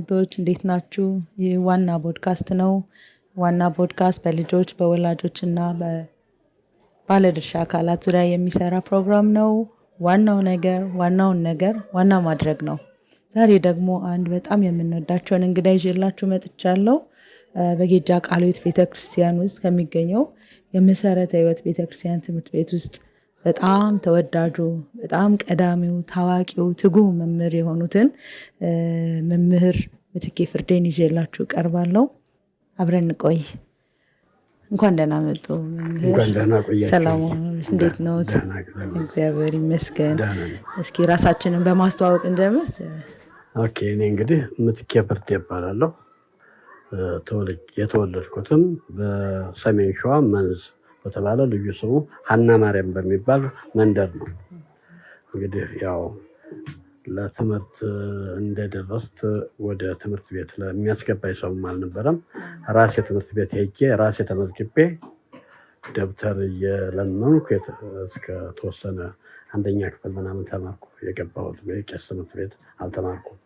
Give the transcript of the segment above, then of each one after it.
ውዶች፣ እንዴት ናችሁ? ይህ ዋና ፖድካስት ነው። ዋና ፖድካስት በልጆች፣ በወላጆች እና በባለድርሻ አካላት ዙሪያ የሚሰራ ፕሮግራም ነው። ዋናው ነገር ዋናውን ነገር ዋና ማድረግ ነው። ዛሬ ደግሞ አንድ በጣም የምንወዳቸውን እንግዳ ይዤላችሁ መጥቻለሁ። በጌጃ ቃለ ሕይወት ቤተክርስቲያን ውስጥ ከሚገኘው የመሰረተ ሕይወት ቤተክርስቲያን ትምህርት ቤት ውስጥ በጣም ተወዳጁ፣ በጣም ቀዳሚው፣ ታዋቂው፣ ትጉህ መምህር የሆኑትን መምህር ምትኬ ፍርዴን ይዤላችሁ ቀርባለሁ። አብረን እንቆይ። እንኳን ደህና መጡ መምህር። እንኳን ደህና ቆያችሁ። ሰላም፣ እንዴት ነዎት? ደህና፣ እግዚአብሔር ይመስገን። እግዚአብሔር ይመስገን። ደህና ነኝ። እስኪ ራሳችንን በማስተዋወቅ እንጀምር። Okay፣ እኔ እንግዲህ ምትኬ ፍርዴ እባላለሁ። የተወለድኩትም በሰሜን ሸዋ መንዝ በተባለ ልዩ ስሙ ሀና ማርያም በሚባል መንደር ነው። እንግዲህ ያው ለትምህርት እንደደረስኩ ወደ ትምህርት ቤት ለሚያስገባኝ ሰውም አልነበረም። ራሴ ትምህርት ቤት ሄጄ ራሴ ተመዝግቤ ደብተር እየለመንኩ እስከ ተወሰነ አንደኛ ክፍል ምናምን ተማርኩ። የገባሁት የቄስ ትምህርት ቤት አልተማርኩም።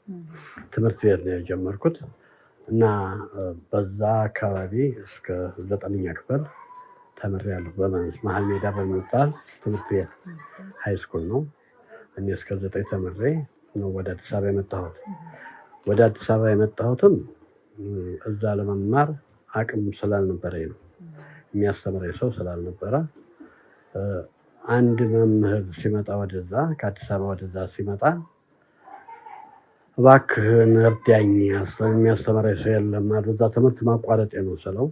ትምህርት ቤት ነው የጀመርኩት እና በዛ አካባቢ እስከ 9ኛ ክፍል ተምሬያለሁ። በመንዝ መሀል ሜዳ በሚባል ትምህርት ቤት፣ high school ነው። እኔ እስከ 9 ተምሬ ነው ወደ አዲስ አበባ የመጣሁት። ወደ አዲስ አበባ የመጣሁትም እዛ ለመማር አቅም ስላልነበረኝ ነው። የሚያስተምረኝ ሰው ስላልነበረ፣ አንድ መምህር ሲመጣ ወደዛ ከአዲስ አበባ ወደዛ ሲመጣ እባክህን እርዳኝ፣ የሚያስተምረኝ ሰው የለም፣ እዛ ትምህርት ማቋረጤ ነው ስለው፣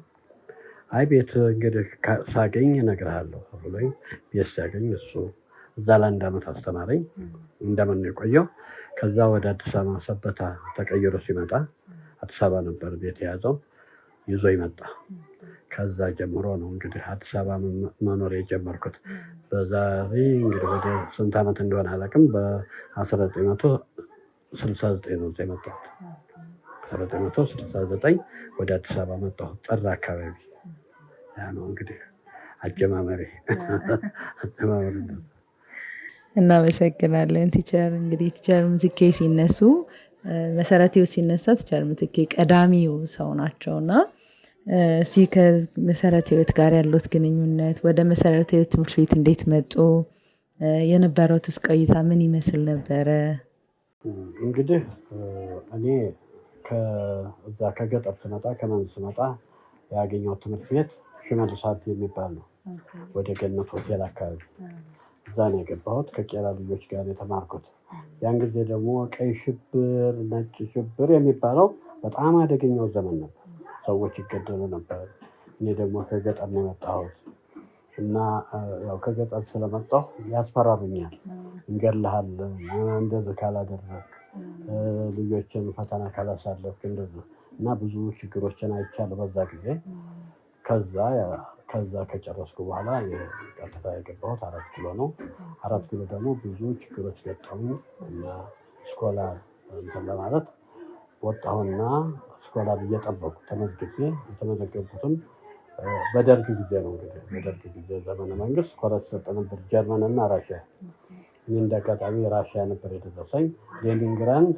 አይ ቤት እንግዲህ ሳገኝ እነግርሃለሁ ብሎኝ ቤት ሲያገኝ እሱ እዛ ለአንድ ዓመት አስተማረኝ። እንደምን ነው የቆየው። ከዛ ወደ አዲስ አበባ ሰበታ ተቀይሮ ሲመጣ፣ አዲስ አበባ ነበር ቤት የያዘው፣ ይዞ ይመጣ። ከዛ ጀምሮ ነው እንግዲህ አዲስ አበባ መኖር የጀመርኩት። በዛሬ እንግዲህ ወደ ስንት ዓመት እንደሆነ አላውቅም። በ1969 ነው እዛ የመጣሁት። 1969 ወደ አዲስ አበባ መጣሁ፣ ጥር አካባቢ። ያ ነው እንግዲህ አጀማመሬ እንደዛ። እናመሰግናለን teacher። እንግዲህ teacher ምትኬ ሲነሱ፣ መሰረተ ሕይወት ሲነሳ teacher ምትኬ ቀዳሚው ሰው ናቸው። እና እስቲ ከመሰረተ ሕይወት ጋር ያሉት ግንኙነት፣ ወደ መሰረተ ሕይወት ትምህርት ቤት እንዴት መጡ? የነበረውትስ ቆይታ ምን ይመስል ነበረ? እንግዲህ እኔ ከዛ ከገጠር ስመጣ፣ ከመንዝ ስመጣ ያገኘሁት ትምህርት ቤት ሽመልስ ሀብቴ የሚባል ነው። ወደ ገነት ሆቴል አካባቢ እዛ ነው የገባሁት። ከቄራ ልጆች ጋር የተማርኩት። ያን ጊዜ ደግሞ ቀይ ሽብር፣ ነጭ ሽብር የሚባለው በጣም አደገኛው ዘመን ነበር። ሰዎች ይገደሉ ነበር። እኔ ደግሞ ከገጠር ነው የመጣሁት እና ያው ከገጠር ስለመጣሁ ያስፈራሩኛል። እንገድልሃለን እንደዚህ ካላደረግክ፣ ልጆችን ፈተና ካላሳለፍክ እንደዚህ፣ እና ብዙ ችግሮችን አይቻለሁ በዛ ጊዜ። ከዛ ከጨረስኩ በኋላ ቀጥታ የገባሁት አራት ኪሎ ነው። አራት ኪሎ ደግሞ ብዙ ችግሮች ገጠሙኝ እና scholar እንትን ለማለት ወጣሁና scholar እየጠበቁ ተመዝግቤ፣ የተመዘገብኩትም በደርግ ጊዜ ነው። እንግዲህ በደርግ ጊዜ ዘመነ መንግስት scholar ይሰጥ ነበር፣ ጀርመን እና ራሽያ። እኔ እንደ አጋጣሚ ራሽያ ነበር የደረሰኝ። ሌኒንግራንድ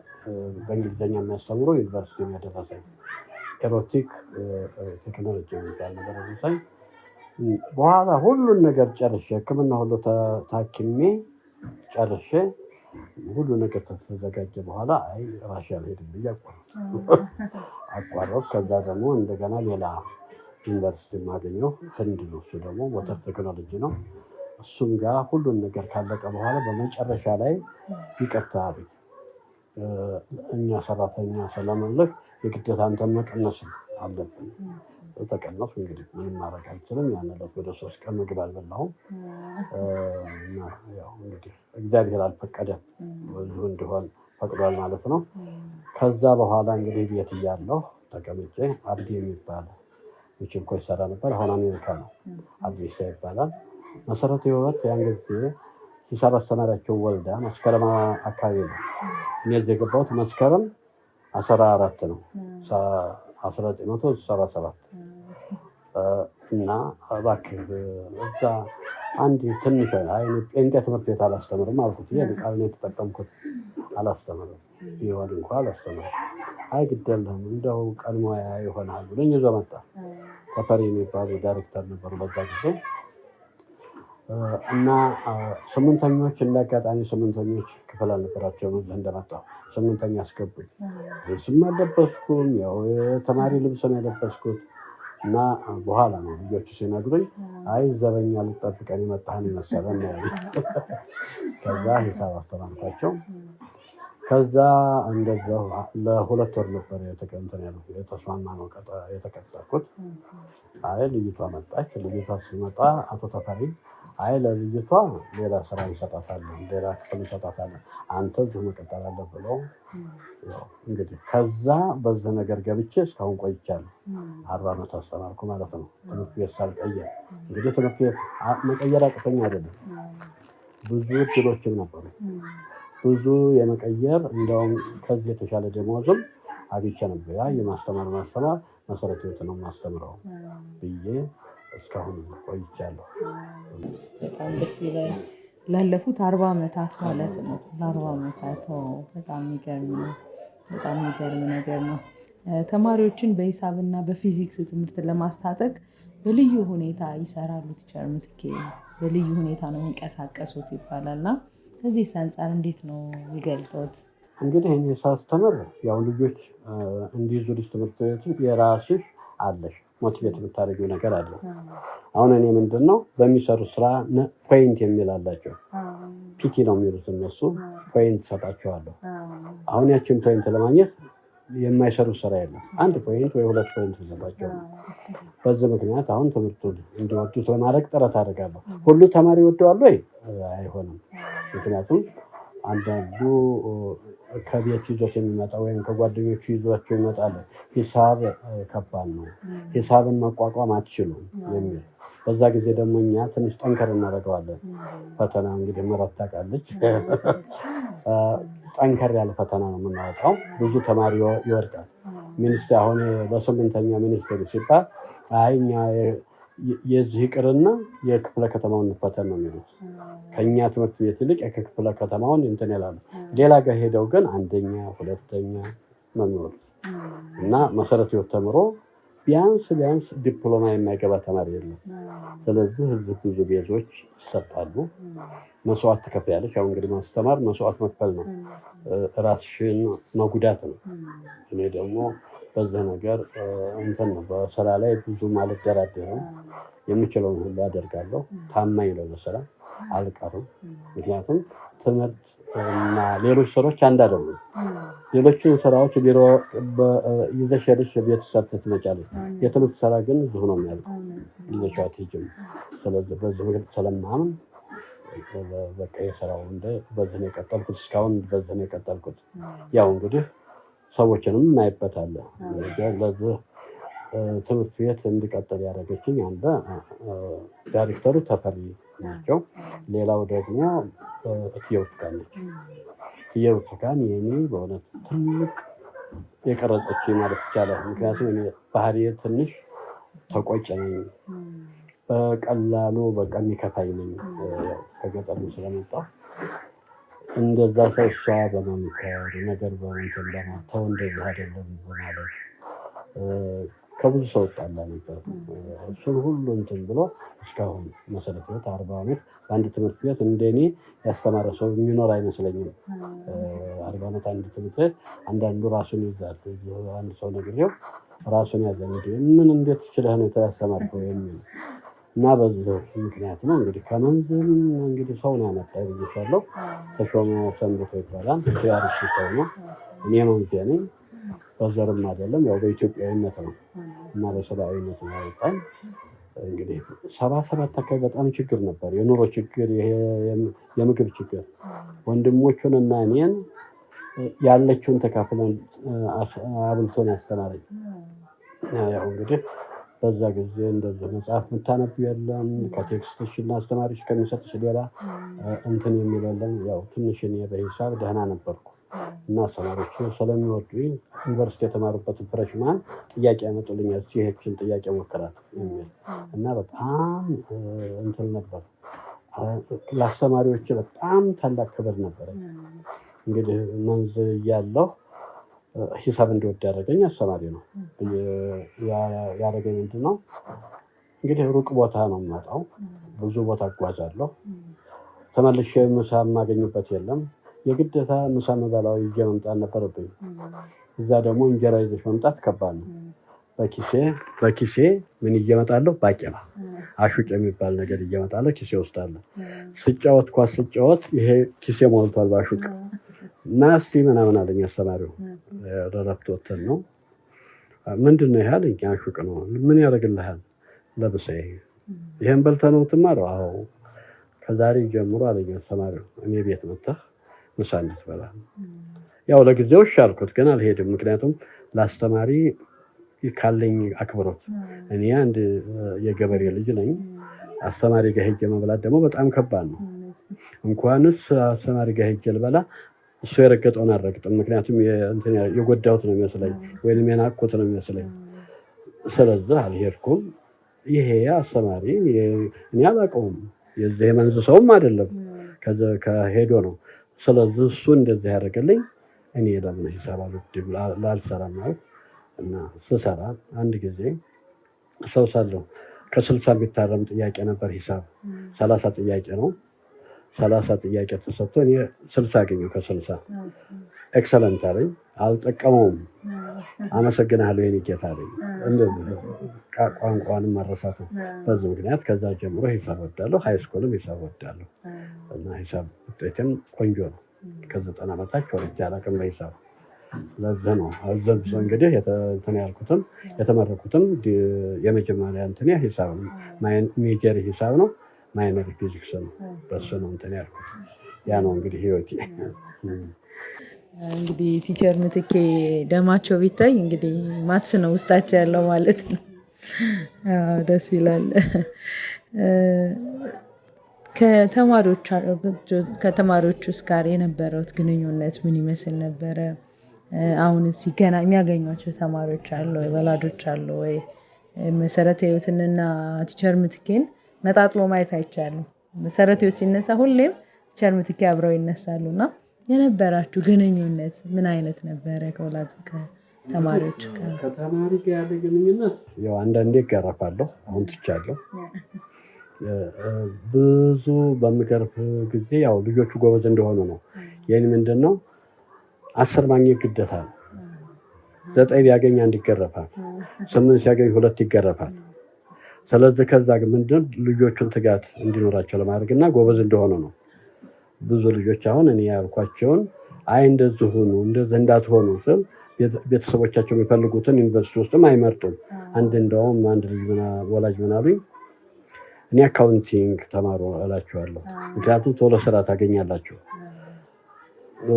በእንግሊዝኛ የሚያስተምሩ ዩኒቨርሲቲ ነው የደረሰኝ። Aeronautic technology የሚባል ነገር ደረሰኝ። በኋላ ሁሉን ነገር ጨርሼ፣ ሕክምና ሁሉ ታክሜ ጨርሼ፣ ሁሉ ነገር ከተዘጋጀ በኋላ አይ ራሽያ አልሄድም ብዬ አቋረጥኩ። ከዛ ደግሞ እንደገና ሌላ ዩኒቨርሲቲ የማገኘው ህንድ ነው። እሱ ደግሞ water technology ነው። እሱም ጋር ሁሉን ነገር ካለቀ በኋላ በመጨረሻ ላይ ይቅርታ አሉኝ። እኛ ሰራተኛ ስለምንልክ የግዴታ አንተን መቀነስ አለብን። ተቀነሱ። እንግዲህ ምንም ማድረግ አልችልም። ያን ዕለት ወደ 3 ቀን ምግብ አልበላሁም። እና ያው እንግዲህ እግዚአብሔር አልፈቀደም፣ ብዙ እንዲሆን ፈቅዷል ማለት ነው። ከዛ በኋላ እንግዲህ ቤት እያለሁ ተቀምጬ አብዲ የሚባል ሚችንኮ ይሰራ ነበር። አሁን አሜሪካ ነው። አብዲሳ ይባላል። መሰረተ ሕይወት ያን ጊዜ ሂሳብ አስተማሪያቸው ወልዳ መስከረም አካባቢ ነው። እኔ እዚህ የገባሁት መስከረም 14 ነው፣ 1977። እና እባክህ እዛ አንድ ትንሽ፣ አይ እኔ ጴንጤ ትምህርት ቤት አላስተምርም አልኩት። ይሄን ቃል ነው የተጠቀምኩት። አላስተምርም፣ ቢሆን እንኳ አላስተምርም። አይ ግድ የለህም እንደው ቀድሞ ይሆናል ብሎኝ ይዞ መጣ። ተፈሪ የሚባሉ ዳይሬክተር ነበሩ በዛ ጊዜ። እና ስምንተኞች እንደ አጋጣሚ ስምንተኞች ክፍል አልነበራቸውም። እንደመጣሁ ስምንተኛ አስገቡኝ። ልብስም አልለበስኩም፣ ያው የተማሪ ልብስ ነው የለበስኩት። እና በኋላ ነው ልጆቹ ሲነግሩኝ አይ ዘበኛ ልጠብቀን የመጣህን የመሰለን ነው ያሉኝ። ከዛ ሂሳብ አስተማርኳቸው። ከዛ እንደዛው ለ2 ወር ነበር እንትን ያልኩት፣ የተስማማ ነው የተቀጠርኩት። አይ ልጅቷ መጣች። ልጅቷ ስትመጣ አቶ ተፈሪ አይ ለልጅቷ ሌላ ስራ እንሰጣታለን፣ ሌላ ክፍል እንሰጣታለን፣ አንተ እዚሁ መቀጠል አለብህ ብለው ያው እንግዲህ ከዛ በዚህ ነገር ገብቼ እስካሁን ቆይቻለሁ። 40 ዓመት አስተማርኩ ማለት ነው። ትምህርት ቤት ሳልቀየር። እንግዲህ ትምህርት ቤት መቀየር አቅቶኝ አይደለም። ብዙ እድሎችም ነበሩ። ብዙ የመቀየር እንደውም ከዚህ የተሻለ ደሞዝም አግኝቼ ነበር። ያ የማስተማር ማስተማር መሰረተ ህይወት ነው የማስተምረው ብዬ እስካሁን ቆይቻለሁ። በጣም ደስ ይላል። ላለፉት 40 ዓመታት ማለት ነው። ለ40 ዓመታት በጣም የሚገርም ነው። በጣም የሚገርም ነገር ነው። ተማሪዎችን በሂሳብና በፊዚክስ ትምህርት ለማስታጠቅ በልዩ ሁኔታ ይሰራሉ። Teacher ምትኬ በልዩ ሁኔታ ነው የሚንቀሳቀሱት ይባላል። እና ከዚህ አንፃር እንዴት ነው የሚገልጹት? እንግዲህ እኔ ሳስተምር ያው ልጆች እንዲይዙልሽ ትምህርት ቤቱ የራስሽ አለሽ motivate የምታደርጊው ነገር አለ። አሁን እኔ ምንድን ነው በሚሰሩት ስራ point የሚል አላቸው። PT ነው የሚሉት እነሱ። Point ሰጣቸዋለሁ። አሁን ያችን point ለማግኘት የማይሰሩት ስራ የለም። አንድ point ወይ ሁለት point ሰጣቸው ነው። በዚህ ምክንያት አሁን ትምህርቱን እንዲወዱት ለማድረግ ጥረት አደርጋለሁ። ሁሉ ተማሪ ይወደዋል ወይ? አይሆንም። ምክንያቱም አንዳንዱ ከቤት ይዞት የሚመጣ ወይም ከጓደኞቹ ይዟቸው ይመጣል። ሂሳብ ከባድ ነው፣ ሂሳብን መቋቋም አትችሉም የሚል። በዛ ጊዜ ደግሞ እኛ ትንሽ ጠንከር እናደርገዋለን። ፈተና እንግዲህ ምረት ታውቃለች። ጠንከር ያለ ፈተና ነው የምናወጣው። ብዙ ተማሪ ይወድቃል። ሚኒስትሪ አሁን ለስምንተኛ ሚኒስትሪ ሲባል አይ እኛ የዚህ ይቅርና የክፍለ ከተማውን እንፈተን ነው የሚሉት። ከኛ ትምህርት ቤት ይልቅ የክፍለ ከተማውን እንትን ይላሉ። ሌላ ጋር ሄደው ግን አንደኛ ሁለተኛ ነው የሚወጡት። እና መሰረተ ሕይወት ተምሮ ቢያንስ ቢያንስ ዲፕሎማ የማይገባ ተማሪ የለም። ስለዚህ እዚህ ብዙ base ኦች ይሰጣሉ። መስዋዕት ትከፍያለሽ። ያው እንግዲህ ማስተማር መስዋዕት መክፈል ነው፣ ራስሽን መጉዳት ነው። እኔ ደግሞ በዚህ ነገር እንትን ነው፣ በስራ ላይ ብዙም አልደራደርም። የምችለውን ሁሉ አደርጋለሁ። ታማኝ ነው፣ በስራ አልቀርም። ምክንያቱም ትምህርት እና ሌሎች ስራዎች አንድ አይደሉም። ሌሎችን ስራዎች ቢሮ ይዘሽ ሄደሽ ቤት ሰርተሽ ትመጫለሽ። የትምህርት ስራ ግን እዚሁ ነው የሚያልቀው፣ ይዘሽው አትሄጂም። ስለዚህ በዚህ ምክንያት ስለማምን በቃ የስራው እንደ በዚህ ነው የቀጠልኩት፣ እስካሁን በዚህ ነው የቀጠልኩት። ያው እንግዲህ ሰዎችንም እናይበታለን። ለዚህ ትምህርት ቤት እንዲቀጥል ያደረገችኝ አንድ ዳይሬክተሩ ተፈሪ ናቸው። ሌላው ደግሞ እትዬ ብርቱካን ነች። እትዬ ብርቱካን የኔ በእውነት ትልቅ የቀረጸች ማለት ይቻላል። ምክንያቱም እኔ ባህሪዬ ትንሽ ተቆጭ ነኝ። በቀላሉ በቃ የሚከፋኝ ነኝ። ከገጠር ስለመጣሁ እንደዛ ሰው እሷ በመምከር ነገር በእንትን በማለት ተው እንደዚህ አይደለም በማለት ከብዙ ሰው እጣላ ነበር። እሱን ሁሉ እንትን ብሎ እስካሁን መሰረተ ሕይወት 40 ዓመት በአንድ ትምህርት ቤት እንደኔ ያስተማረ ሰው የሚኖር አይመስለኝም። 40 ዓመት አንድ ትምህርት ቤት አንዳንዱ ራሱን ይዛል። አንድ ሰው ነግሬው ራሱን ያዘ። እንግዲህ ምን እንዴት ችለህ ነው ያስተማርከው የሚል። እና በዚህ ምክንያት ነው እንግዲህ ከመንዝም እንግዲህ ሰው ነው ያመጣኝ ብዬሻለሁ። ተሾመ ሰንብቶ ይባላል። እሱ የአርሲ ሰው ነው። እኔ መንዜ ነኝ። በዘርም አይደለም፣ ያው በኢትዮጵያዊነት ነው እና በሰብአዊነት ነው ያወጣኝ። እንግዲህ 77 አካባቢ በጣም ችግር ነበር፣ የኑሮ ችግር፣ የምግብ ችግር። ወንድሞቹን እና እኔን ያለችውን ተካፍለን አብልቶን ያስተማረኝ። ያው እንግዲህ በዛ ጊዜ እንደዚህ መጽሐፍ የምታነቢው የለም፣ ከ text ሽ እና አስተማሪሽ ከሚሰጥሽ ሌላ እንትን የሚል የለም። ያው ትንሽ እኔ በሂሳብ ደህና ነበርኩ እና አስተማሪዎች ስለሚወዱኝ ዩኒቨርሲቲ የተማሩበትን freshman ጥያቄ ያመጡልኛል። ይህችን ጥያቄ ሞክራት የሚል። እና በጣም እንትን ነበር። ለአስተማሪዎች በጣም ታላቅ ክብር ነበረ። እንግዲህ መንዝ እያለሁ ሂሳብ እንዲወድ ያደረገኝ አስተማሪ ነው። ያደረገኝ ምንድን ነው እንግዲህ ሩቅ ቦታ ነው የምመጣው፣ ብዙ ቦታ እጓዛለሁ። ተመልሼ ምሳ የማገኝበት የለም። የግዴታ ምሳ የምበላው ይዤ መምጣት ነበረብኝ። እዛ ደግሞ እንጀራ ይዘሽ መምጣት ከባድ ነው። በኪሴ ምን ይዤ እመጣለሁ? ባቄላ አሹቅ የሚባል ነገር ይዤ እመጣለሁ። ኪሴ ውስጥ አለ። ስጫወት ኳስ ስጫወት ይሄ ኪሴ ሞልቷል ባሹቅ እና እስኪ ምናምን አለኝ አስተማሪው። እረፍት ወተን ነው። ምንድን ነው ይሄ አለኝ። አሹቅ ነው። ምን ያደርግልሃል? ለብሰህ ይሄን በልተህ ነው የምትማረው? አዎ። ከዛሬ ጀምሮ አለኝ አስተማሪው፣ እኔ ቤት መጥተህ ምሳ እንድትበላ። ያው ለጊዜው እሺ አልኩት፣ ግን አልሄድም። ምክንያቱም ለአስተማሪ ካለኝ አክብሮት፣ እኔ አንድ የገበሬ ልጅ ነኝ። አስተማሪ ጋር ሄጄ መብላት ደግሞ በጣም ከባድ ነው። እንኳንስ አስተማሪ ጋር ሄጄ ልበላ እሱ የረገጠውን አልረግጥም። ምክንያቱም የጎዳሁት ነው የሚመስለኝ ወይም የናቅኩት ነው የሚመስለኝ። ስለዚህ አልሄድኩም። ይሄ አስተማሪ እኔ አላውቀውም፣ የዚህ የመንዝ ሰውም አይደለም፣ ከሄዶ ነው። ስለዚህ እሱ እንደዚህ ያደረገልኝ እኔ ለምን ሂሳብ አልወድም ላልሰራም አልኩ እና ስሰራ አንድ ጊዜ አስታውሳለሁ፣ ከ60 የሚታረም ጥያቄ ነበር ሂሳብ፣ 30 ጥያቄ ነው። 30 ጥያቄ ተሰጥቶ እኔ 60 አገኘሁ ከ60። Excellent አለኝ። አልጠቀመውም። አመሰግናለሁ የኔ ጌታ አለኝ። እንደዚህ ቋንቋንም መረሳት ነው። በዚህ ምክንያት ከዛ ጀምሮ ሂሳብ ወዳለሁ። High school ም ሂሳብ ወዳለሁ እና ሂሳብ ውጤቴም ቆንጆ ነው። ከ90 በታች ወርጄ አላውቅም በሂሳብ። ለዚህ ነው እዚህም እንግዲህ እንትን ያልኩትም የተመረኩትም የመጀመሪያ እንትን ሂሳብ ነው። Major ሂሳብ ነው፣ minor ፊዚክስ ነው። በሱ ነው እንትን ያልኩት። ያ ነው እንግዲህ ህይወቴ። እንግዲህ teacher ምትኬ ደማቸው ቢታይ እንግዲህ maths ነው ውስጣቸው ያለው ማለት ነው። አዎ፣ ደስ ይላል። ከተማሪዎች ውስጥ ጋር የነበረውት ግንኙነት ምን ይመስል ነበረ? አሁንስ ገና የሚያገኟቸው ተማሪዎች አሉ ወይ? ወላጆች አሉ ወይ? መሰረተ ህይወትንና teacher ምትኬን ነጣጥሎ ማየት አይቻልም። መሰረተ ህይወት ሲነሳ ሁሌም teacher ምትኬ አብረው ይነሳሉ እና የነበራችሁ ግንኙነት ምን አይነት ነበረ ከወላጅ ከተማሪዎች ጋር? ከተማሪ ጋር ያለ ግንኙነት ያው አንዳንዴ እገረፋለሁ። አሁን ትቻለሁ። ብዙ በምገርፍ ጊዜ ያው ልጆቹ ጎበዝ እንደሆኑ ነው። የኔ ምንድን ነው፣ 10 ማግኘት ግዴታ ነው። 9 ቢያገኝ አንድ ይገረፋል። 8 ሲያገኝ ሁለት ይገረፋል። ስለዚህ ከዛ ግን ምንድን ልጆቹን ትጋት እንዲኖራቸው ለማድረግ እና ጎበዝ እንደሆኑ ነው። ብዙ ልጆች አሁን እኔ ያልኳቸውን አይ እንደዚህ ሁኑ እንደዚህ እንዳትሆኑ ስል ቤተሰቦቻቸው የሚፈልጉትን ዩኒቨርሲቲ ውስጥም አይመርጡም። አንድ እንደውም አንድ ልጅ ወላጅ ምን አሉኝ፣ እኔ accounting ተማሩ እላቸዋለሁ። ምክንያቱም ቶሎ ስራ ታገኛላችሁ።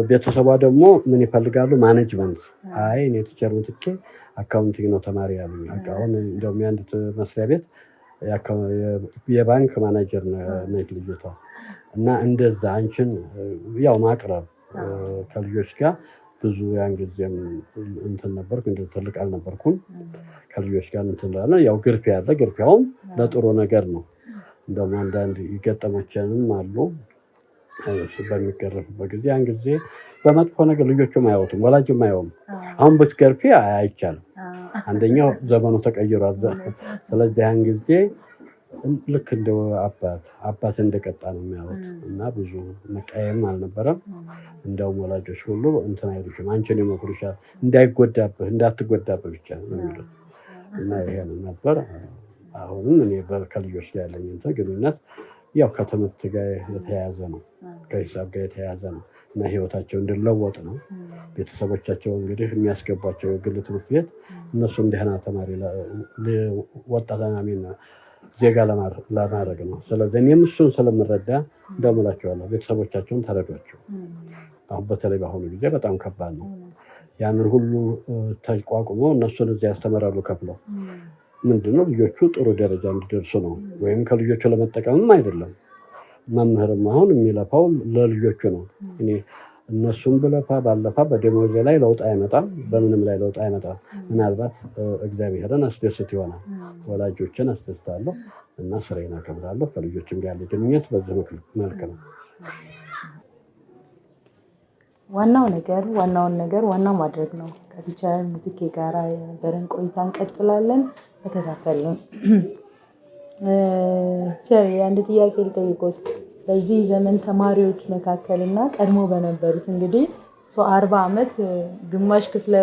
ቤተሰቧ ደግሞ ምን ይፈልጋሉ? Management። አይ እኔ teacher ምትኬ accounting ነው ተማሪ ያሉኝ። አሁን እንደውም የአንድ መስሪያ ቤት የባንክ ማናጀር ነች ልጅቷ። እና እንደዛ አንቺን ያው ማቅረብ ከልጆች ጋር ብዙ ያን ጊዜም እንትን ነበርኩ፣ እንደ ትልቅ አልነበርኩም። ከልጆች ጋር እንትን እላለሁ። ያው ግርፊያ አለ። ግርፊያውም ለጥሩ ነገር ነው። እንደውም አንዳንድ ይገጠሞችንም አሉ። በሚገረፉበት ጊዜ ያን ጊዜ በመጥፎ ነገር ልጆቹም አያወቱም፣ ወላጅም አያውም። አሁን ብትገርፊ አይቻልም። አንደኛው ዘመኑ ተቀይሯል። ስለዚህ ያን ጊዜ ልክ እንደ አባት እንደቀጣ ነው የሚያዩት እና ብዙ መቀየም አልነበረም። እንደውም ወላጆች ሁሉ እንትን አይሉሽም፣ አንቺን ይመክሩሻል፣ እንዳይጎዳብህ እንዳትጎዳብህ ብቻ ነው የሚሉት እና ይሄ ነበር። አሁንም እኔ ከልጆች ጋር ያለኝ እንትን ግንኙነት ያው ከትምህርት ጋር የተያያዘ ነው፣ ከሂሳብ ጋር የተያያዘ ነው እና ህይወታቸው እንዲለወጥ ነው። ቤተሰቦቻቸው እንግዲህ የሚያስገቧቸው የግል ትምህርት ቤት እነሱ ደህና ተማሪ ወጣት ዜጋ ለማድረግ ነው። ስለዚህ እኔም እሱን ስለምረዳ እንደምላቸዋለሁ፣ ቤተሰቦቻቸውን ተረዷቸው። አሁን በተለይ በአሁኑ ጊዜ በጣም ከባድ ነው። ያንን ሁሉ ተቋቁሞ እነሱን እዚያ ያስተምራሉ ከፍለው። ምንድነው ልጆቹ ጥሩ ደረጃ እንዲደርሱ ነው፣ ወይም ከልጆቹ ለመጠቀምም አይደለም። መምህርም አሁን የሚለፋው ለልጆቹ ነው። እኔ እነሱም ብለፋ ባለፋ በደሞዜ ላይ ለውጥ አይመጣም፣ በምንም ላይ ለውጥ አይመጣም። ምናልባት እግዚአብሔርን አስደስት ይሆናል፣ ወላጆችን አስደስታለሁ እና ስራዬን አከብራለሁ። ከልጆችም ጋር ያለ ግንኙነት በዚህ መልክ ነው። ዋናው ነገር ዋናውን ነገር ዋና ማድረግ ነው። ከ teacher ምትኬ ጋራ የነበረን ቆይታ እንቀጥላለን። ተከታተሉን። Teacher፣ አንድ ጥያቄ ልጠይቆት። በዚህ ዘመን ተማሪዎች መካከል እና ቀድሞ በነበሩት፣ እንግዲህ 40 ዓመት ግማሽ ክፍለ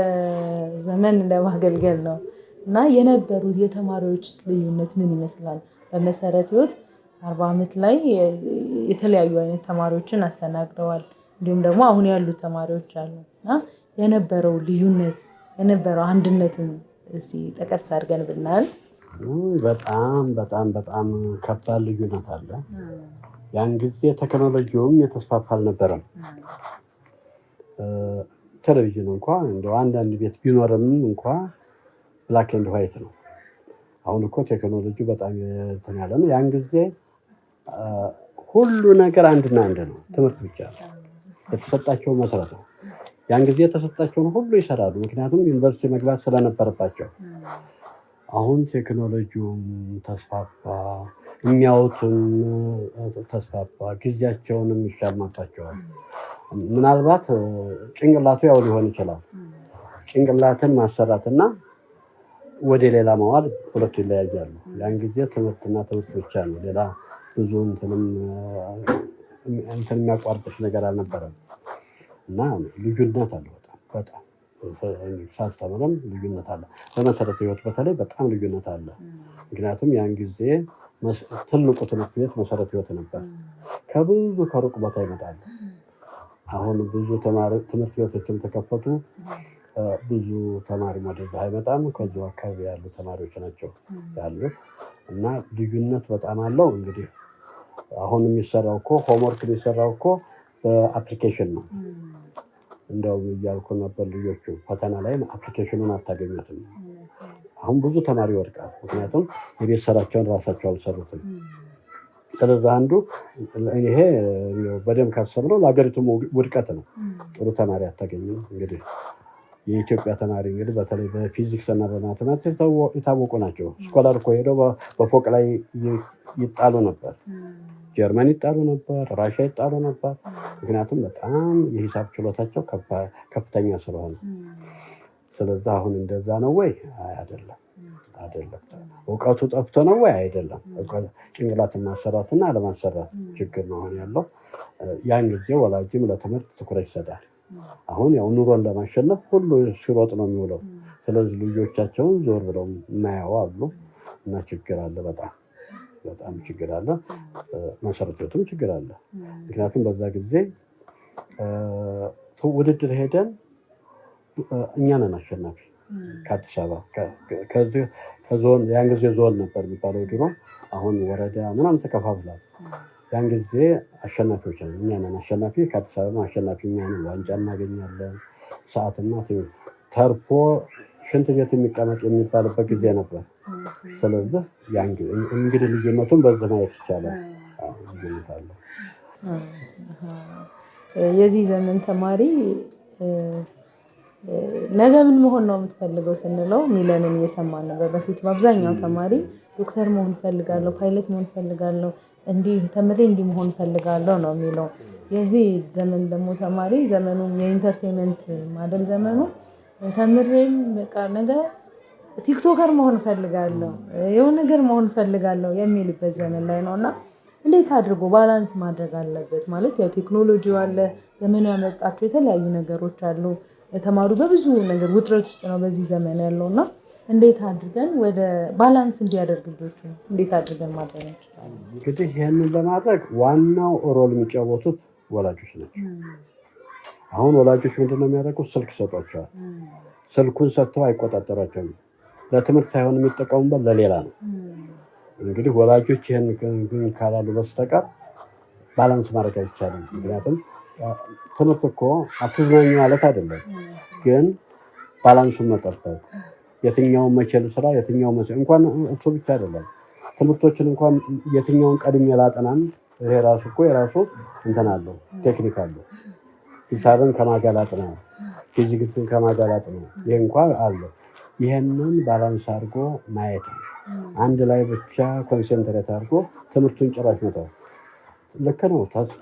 ዘመን ለማገልገል ነው፣ እና የነበሩት የተማሪዎች ልዩነት ምን ይመስላል? በመሰረት ህይወት 40 ዓመት ላይ የተለያዩ አይነት ተማሪዎችን አስተናግደዋል። እንዲሁም ደግሞ አሁን ያሉት ተማሪዎች አሉ፣ እና የነበረው ልዩነት፣ የነበረው አንድነትን እስቲ ጠቀስ አድርገን ብናያል። በጣም በጣም በጣም ከባድ ልዩነት አለ። ያን ጊዜ ቴክኖሎጂውም የተስፋፋ አልነበረም። ቴሌቪዥን እንኳ እንደው አንዳንድ ቤት ቢኖርም እንኳ black and white ነው። አሁን እኮ ቴክኖሎጂ በጣም እንትን ያለ ነው። ያን ጊዜ ሁሉ ነገር አንድና አንድ ነው፣ ትምህርት ብቻ ነው። የተሰጣቸው መሰረት ነው። ያን ጊዜ የተሰጣቸውን ሁሉ ይሰራሉ፣ ምክንያቱም ዩኒቨርሲቲ መግባት ስለነበረባቸው። አሁን ቴክኖሎጂውም ተስፋፋ፣ የሚያዩትም ተስፋፋ፣ ጊዜያቸውንም ይሻማባቸዋል። ምናልባት ጭንቅላቱ ያው ሊሆን ይችላል። ጭንቅላትን ማሰራትና ወደ ሌላ መዋል ሁለቱ ይለያያሉ። ያን ጊዜ ትምህርትና ትምህርት ብቻ ነው። ሌላ ብዙ እንትንም እንትን የሚያቋርጥሽ ነገር አልነበረም። እና ልዩነት አለ፣ በጣም በጣም። ሳስተምርም ልዩነት አለ። በመሰረተ ህይወት በተለይ በጣም ልዩነት አለ። ምክንያቱም ያን ጊዜ ትልቁ ትምህርት ቤት መሰረተ ህይወት ነበር። ከብዙ ከሩቅ ቦታ ይመጣሉ። አሁን ብዙ ትምህርት ቤቶችም ተከፈቱ። ብዙ ተማሪ ወደዛ አይመጣም። ከዚሁ አካባቢ ያሉ ተማሪዎች ናቸው ያሉት፣ እና ልዩነት በጣም አለው። እንግዲህ አሁን የሚሰራው እኮ፣ homework የሚሰራው እኮ በ application ነው። እንደውም እያልኩ ነበር፣ ልጆቹ ፈተና ላይ application ኑን አታገኙትም። አሁን ብዙ ተማሪ ይወድቃል። ምክንያቱም የቤት ስራቸውን ራሳቸው አልሰሩትም። ስለዚህ አንዱ ይሄ በደንብ ካሰብነው ለሀገሪቱ ውድቀት ነው። ጥሩ ተማሪ አታገኝም። እንግዲህ የኢትዮጵያ ተማሪ እንግዲህ በተለይ በፊዚክስ እና በ mathematics የታወቁ ናቸው። Scholar እኮ ሄደው በፎቅ ላይ ይጣሉ ነበር። ጀርመን ይጣሉ ነበር፣ ራሽያ ይጣሉ ነበር። ምክንያቱም በጣም የሂሳብ ችሎታቸው ከፍተኛ ስለሆነ። ስለዚህ አሁን እንደዛ ነው ወይ? አይደለም፣ አይደለም። እውቀቱ ጠፍቶ ነው ወይ? አይደለም። ጭንቅላትን ማሰራትና አለማሰራት ችግር ነው አሁን ያለው። ያን ጊዜ ወላጅም ለትምህርት ትኩረት ይሰጣል። አሁን ያው ኑሮን ለማሸነፍ ሁሉ ሲሮጥ ነው የሚውለው። ስለዚህ ልጆቻቸውን ዞር ብለው የማያዩ አሉ፣ እና ችግር አለ፣ በጣም በጣም ችግር አለ። መሰረተ ህይወትም ችግር አለ። ምክንያቱም በዛ ጊዜ ውድድር ሄደን እኛ ነን አሸናፊ ከአዲስ አበባ፣ ከዞን። ያን ጊዜ ዞን ነበር የሚባለው ድሮ፣ አሁን ወረዳ ምናምን ተከፋፍሏል። ያን ጊዜ አሸናፊዎች ነን፣ እኛ ነን አሸናፊ። ከአዲስ አበባ አሸናፊ እኛ ነን። ዋንጫ እናገኛለን። ሰዓትና ተርፎ ሽንት ቤት የሚቀመጥ የሚባልበት ጊዜ ነበር። ስለዚህ እንግዲህ ልዩነቱን በዚህ ማየት ይቻላል። ልዩነት አለ። የዚህ ዘመን ተማሪ ነገ ምን መሆን ነው የምትፈልገው ስንለው ሚለንን እየሰማን ነበር። በፊት በአብዛኛው ተማሪ ዶክተር መሆን እፈልጋለሁ፣ ፓይለት መሆን እፈልጋለሁ፣ እንዲህ ተምሬ እንዲህ መሆን እፈልጋለሁ ነው የሚለው። የዚህ ዘመን ደግሞ ተማሪ፣ ዘመኑ የ entertainment ማደል ዘመኑ፣ ተምሬም በቃ ነገ TikToker መሆን እፈልጋለሁ፣ የሆነ ነገር መሆን እፈልጋለሁ የሚልበት ዘመን ላይ ነው። እና እንዴት አድርጎ balance ማድረግ አለበት? ማለት ያው ቴክኖሎጂው አለ፣ ዘመኑ ያመጣቸው የተለያዩ ነገሮች አሉ። ተማሪው በብዙ ነገር ውጥረት ውስጥ ነው በዚህ ዘመን ያለው፣ እና እንዴት አድርገን ወደ balance እንዲያደርግ ልጆቹ እንዴት አድርገን ማድረግ እንችላለን? እንግዲህ ይህንን ለማድረግ ዋናው role የሚጫወቱት ወላጆች ናቸው። አሁን ወላጆች ምንድን ነው የሚያደርጉት? ስልክ ይሰጧቸዋል። ስልኩን ሰጥተው አይቆጣጠሯቸውም። ለትምህርት ሳይሆን የሚጠቀሙበት ለሌላ ነው። እንግዲህ ወላጆች ይህን ግን ካላሉ በስተቀር balance ማድረግ አይቻልም። ምክንያቱም ትምህርት እኮ አትዝናኝ ማለት አይደለም፣ ግን balance ኡን መጠበቅ፣ የትኛውን መቼ ልስራ፣ የትኛው መቼ፣ እንኳን እሱ ብቻ አይደለም፣ ትምህርቶችን እንኳን የትኛውን ቀድሜ ላጥናም፣ ይሄ ራሱ እኮ የራሱ እንትን አለው፣ ቴክኒክ አለው። ሂሳብን ከማን ጋ ላጥና፣ ፊዚክስን ከማን ጋ ላጥና፣ ይሄ እንኳን አለ። ይህንን balance አድርጎ ማየት ነው። አንድ ላይ ብቻ concentrate አድርጎ ትምህርቱን ጭራሽ መተው ልክ ነው። ተስፋ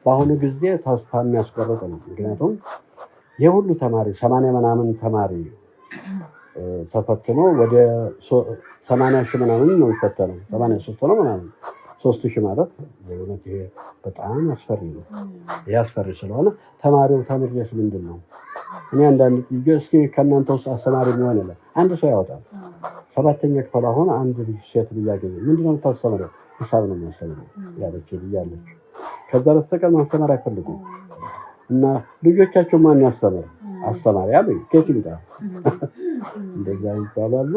በአሁኑ ጊዜ ተስፋ የሚያስቆርጥ ነው። ምክንያቱም የሁሉ ተማሪ 80 ምናምን ተማሪ ተፈትኖ ወደ 80,000 ምናምን ነው የሚፈተነው። 83 ነው ምናምን፣ 3,000 ማለት በእውነት ይሄ በጣም አስፈሪ ነው። ይሄ አስፈሪ ስለሆነ ተማሪው ተምሬስ ምንድን ነው? እኔ አንዳንድ ልጆች እስኪ ከእናንተ ውስጥ አስተማሪ የሚሆን የለም፣ አንድ ሰው ያወጣል። ሰባተኛ ክፍል አሁን አንድ ልጅ ሴት ልጅ አገኘሁ። ምንድን ነው የምታስተምረው? ሂሳብ ነው የማስተምረው ያለች ልጅ አለች። ከዛ በስተቀር ማስተማር አይፈልጉም። እና ልጆቻቸው ማን ያስተምር? አስተማሪ አሉ፣ ከየት ይምጣ? እንደዛ ይባላሉ።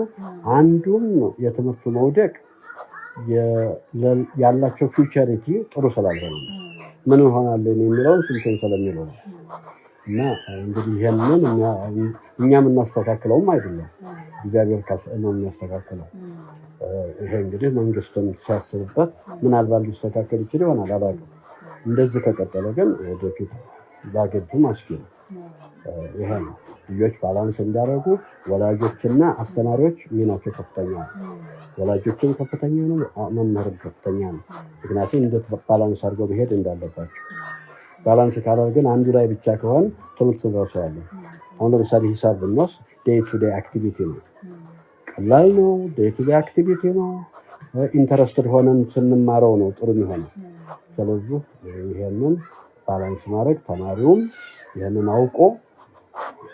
አንዱም የትምህርቱ መውደቅ ያላቸው futurity ጥሩ ስላልሆነ ነው። ምን እንሆናለን የሚለውን ስንትን ስለሚሉ ነው። እና እንግዲህ ይሄንን እኛ የምናስተካክለውም አይደለም፣ እግዚአብሔር ነው የሚያስተካክለው። ይሄ እንግዲህ መንግስትም ሲያስብበት ምናልባት ሊስተካከል ይችል ይሆናል፣ አላውቅም። እንደዚህ ከቀጠለ ግን ወደፊት ለአገሪቱም አስጊ ነው። ይሄ ነው። ልጆች balance እንዲያደርጉ ወላጆችና አስተማሪዎች ሚናቸው ከፍተኛ ነው። ወላጆችም ከፍተኛ ነው፣ መምህርም ከፍተኛ ነው። ምክንያቱም እንዴት balance አድርገው መሄድ እንዳለባቸው። Balance ካላደረግን አንዱ ላይ ብቻ ከሆን ትምህርት እንረሳዋለን። አሁን ለምሳሌ ሂሳብ ብንወስድ day to day activity ነው። ቀላል ነው። Day to day activity ነው። Interested ሆነን ስንማረው ነው ጥሩ የሚሆነው። ስለዚህ ይሄንን balance ማድረግ፣ ተማሪውም ይህንን አውቆ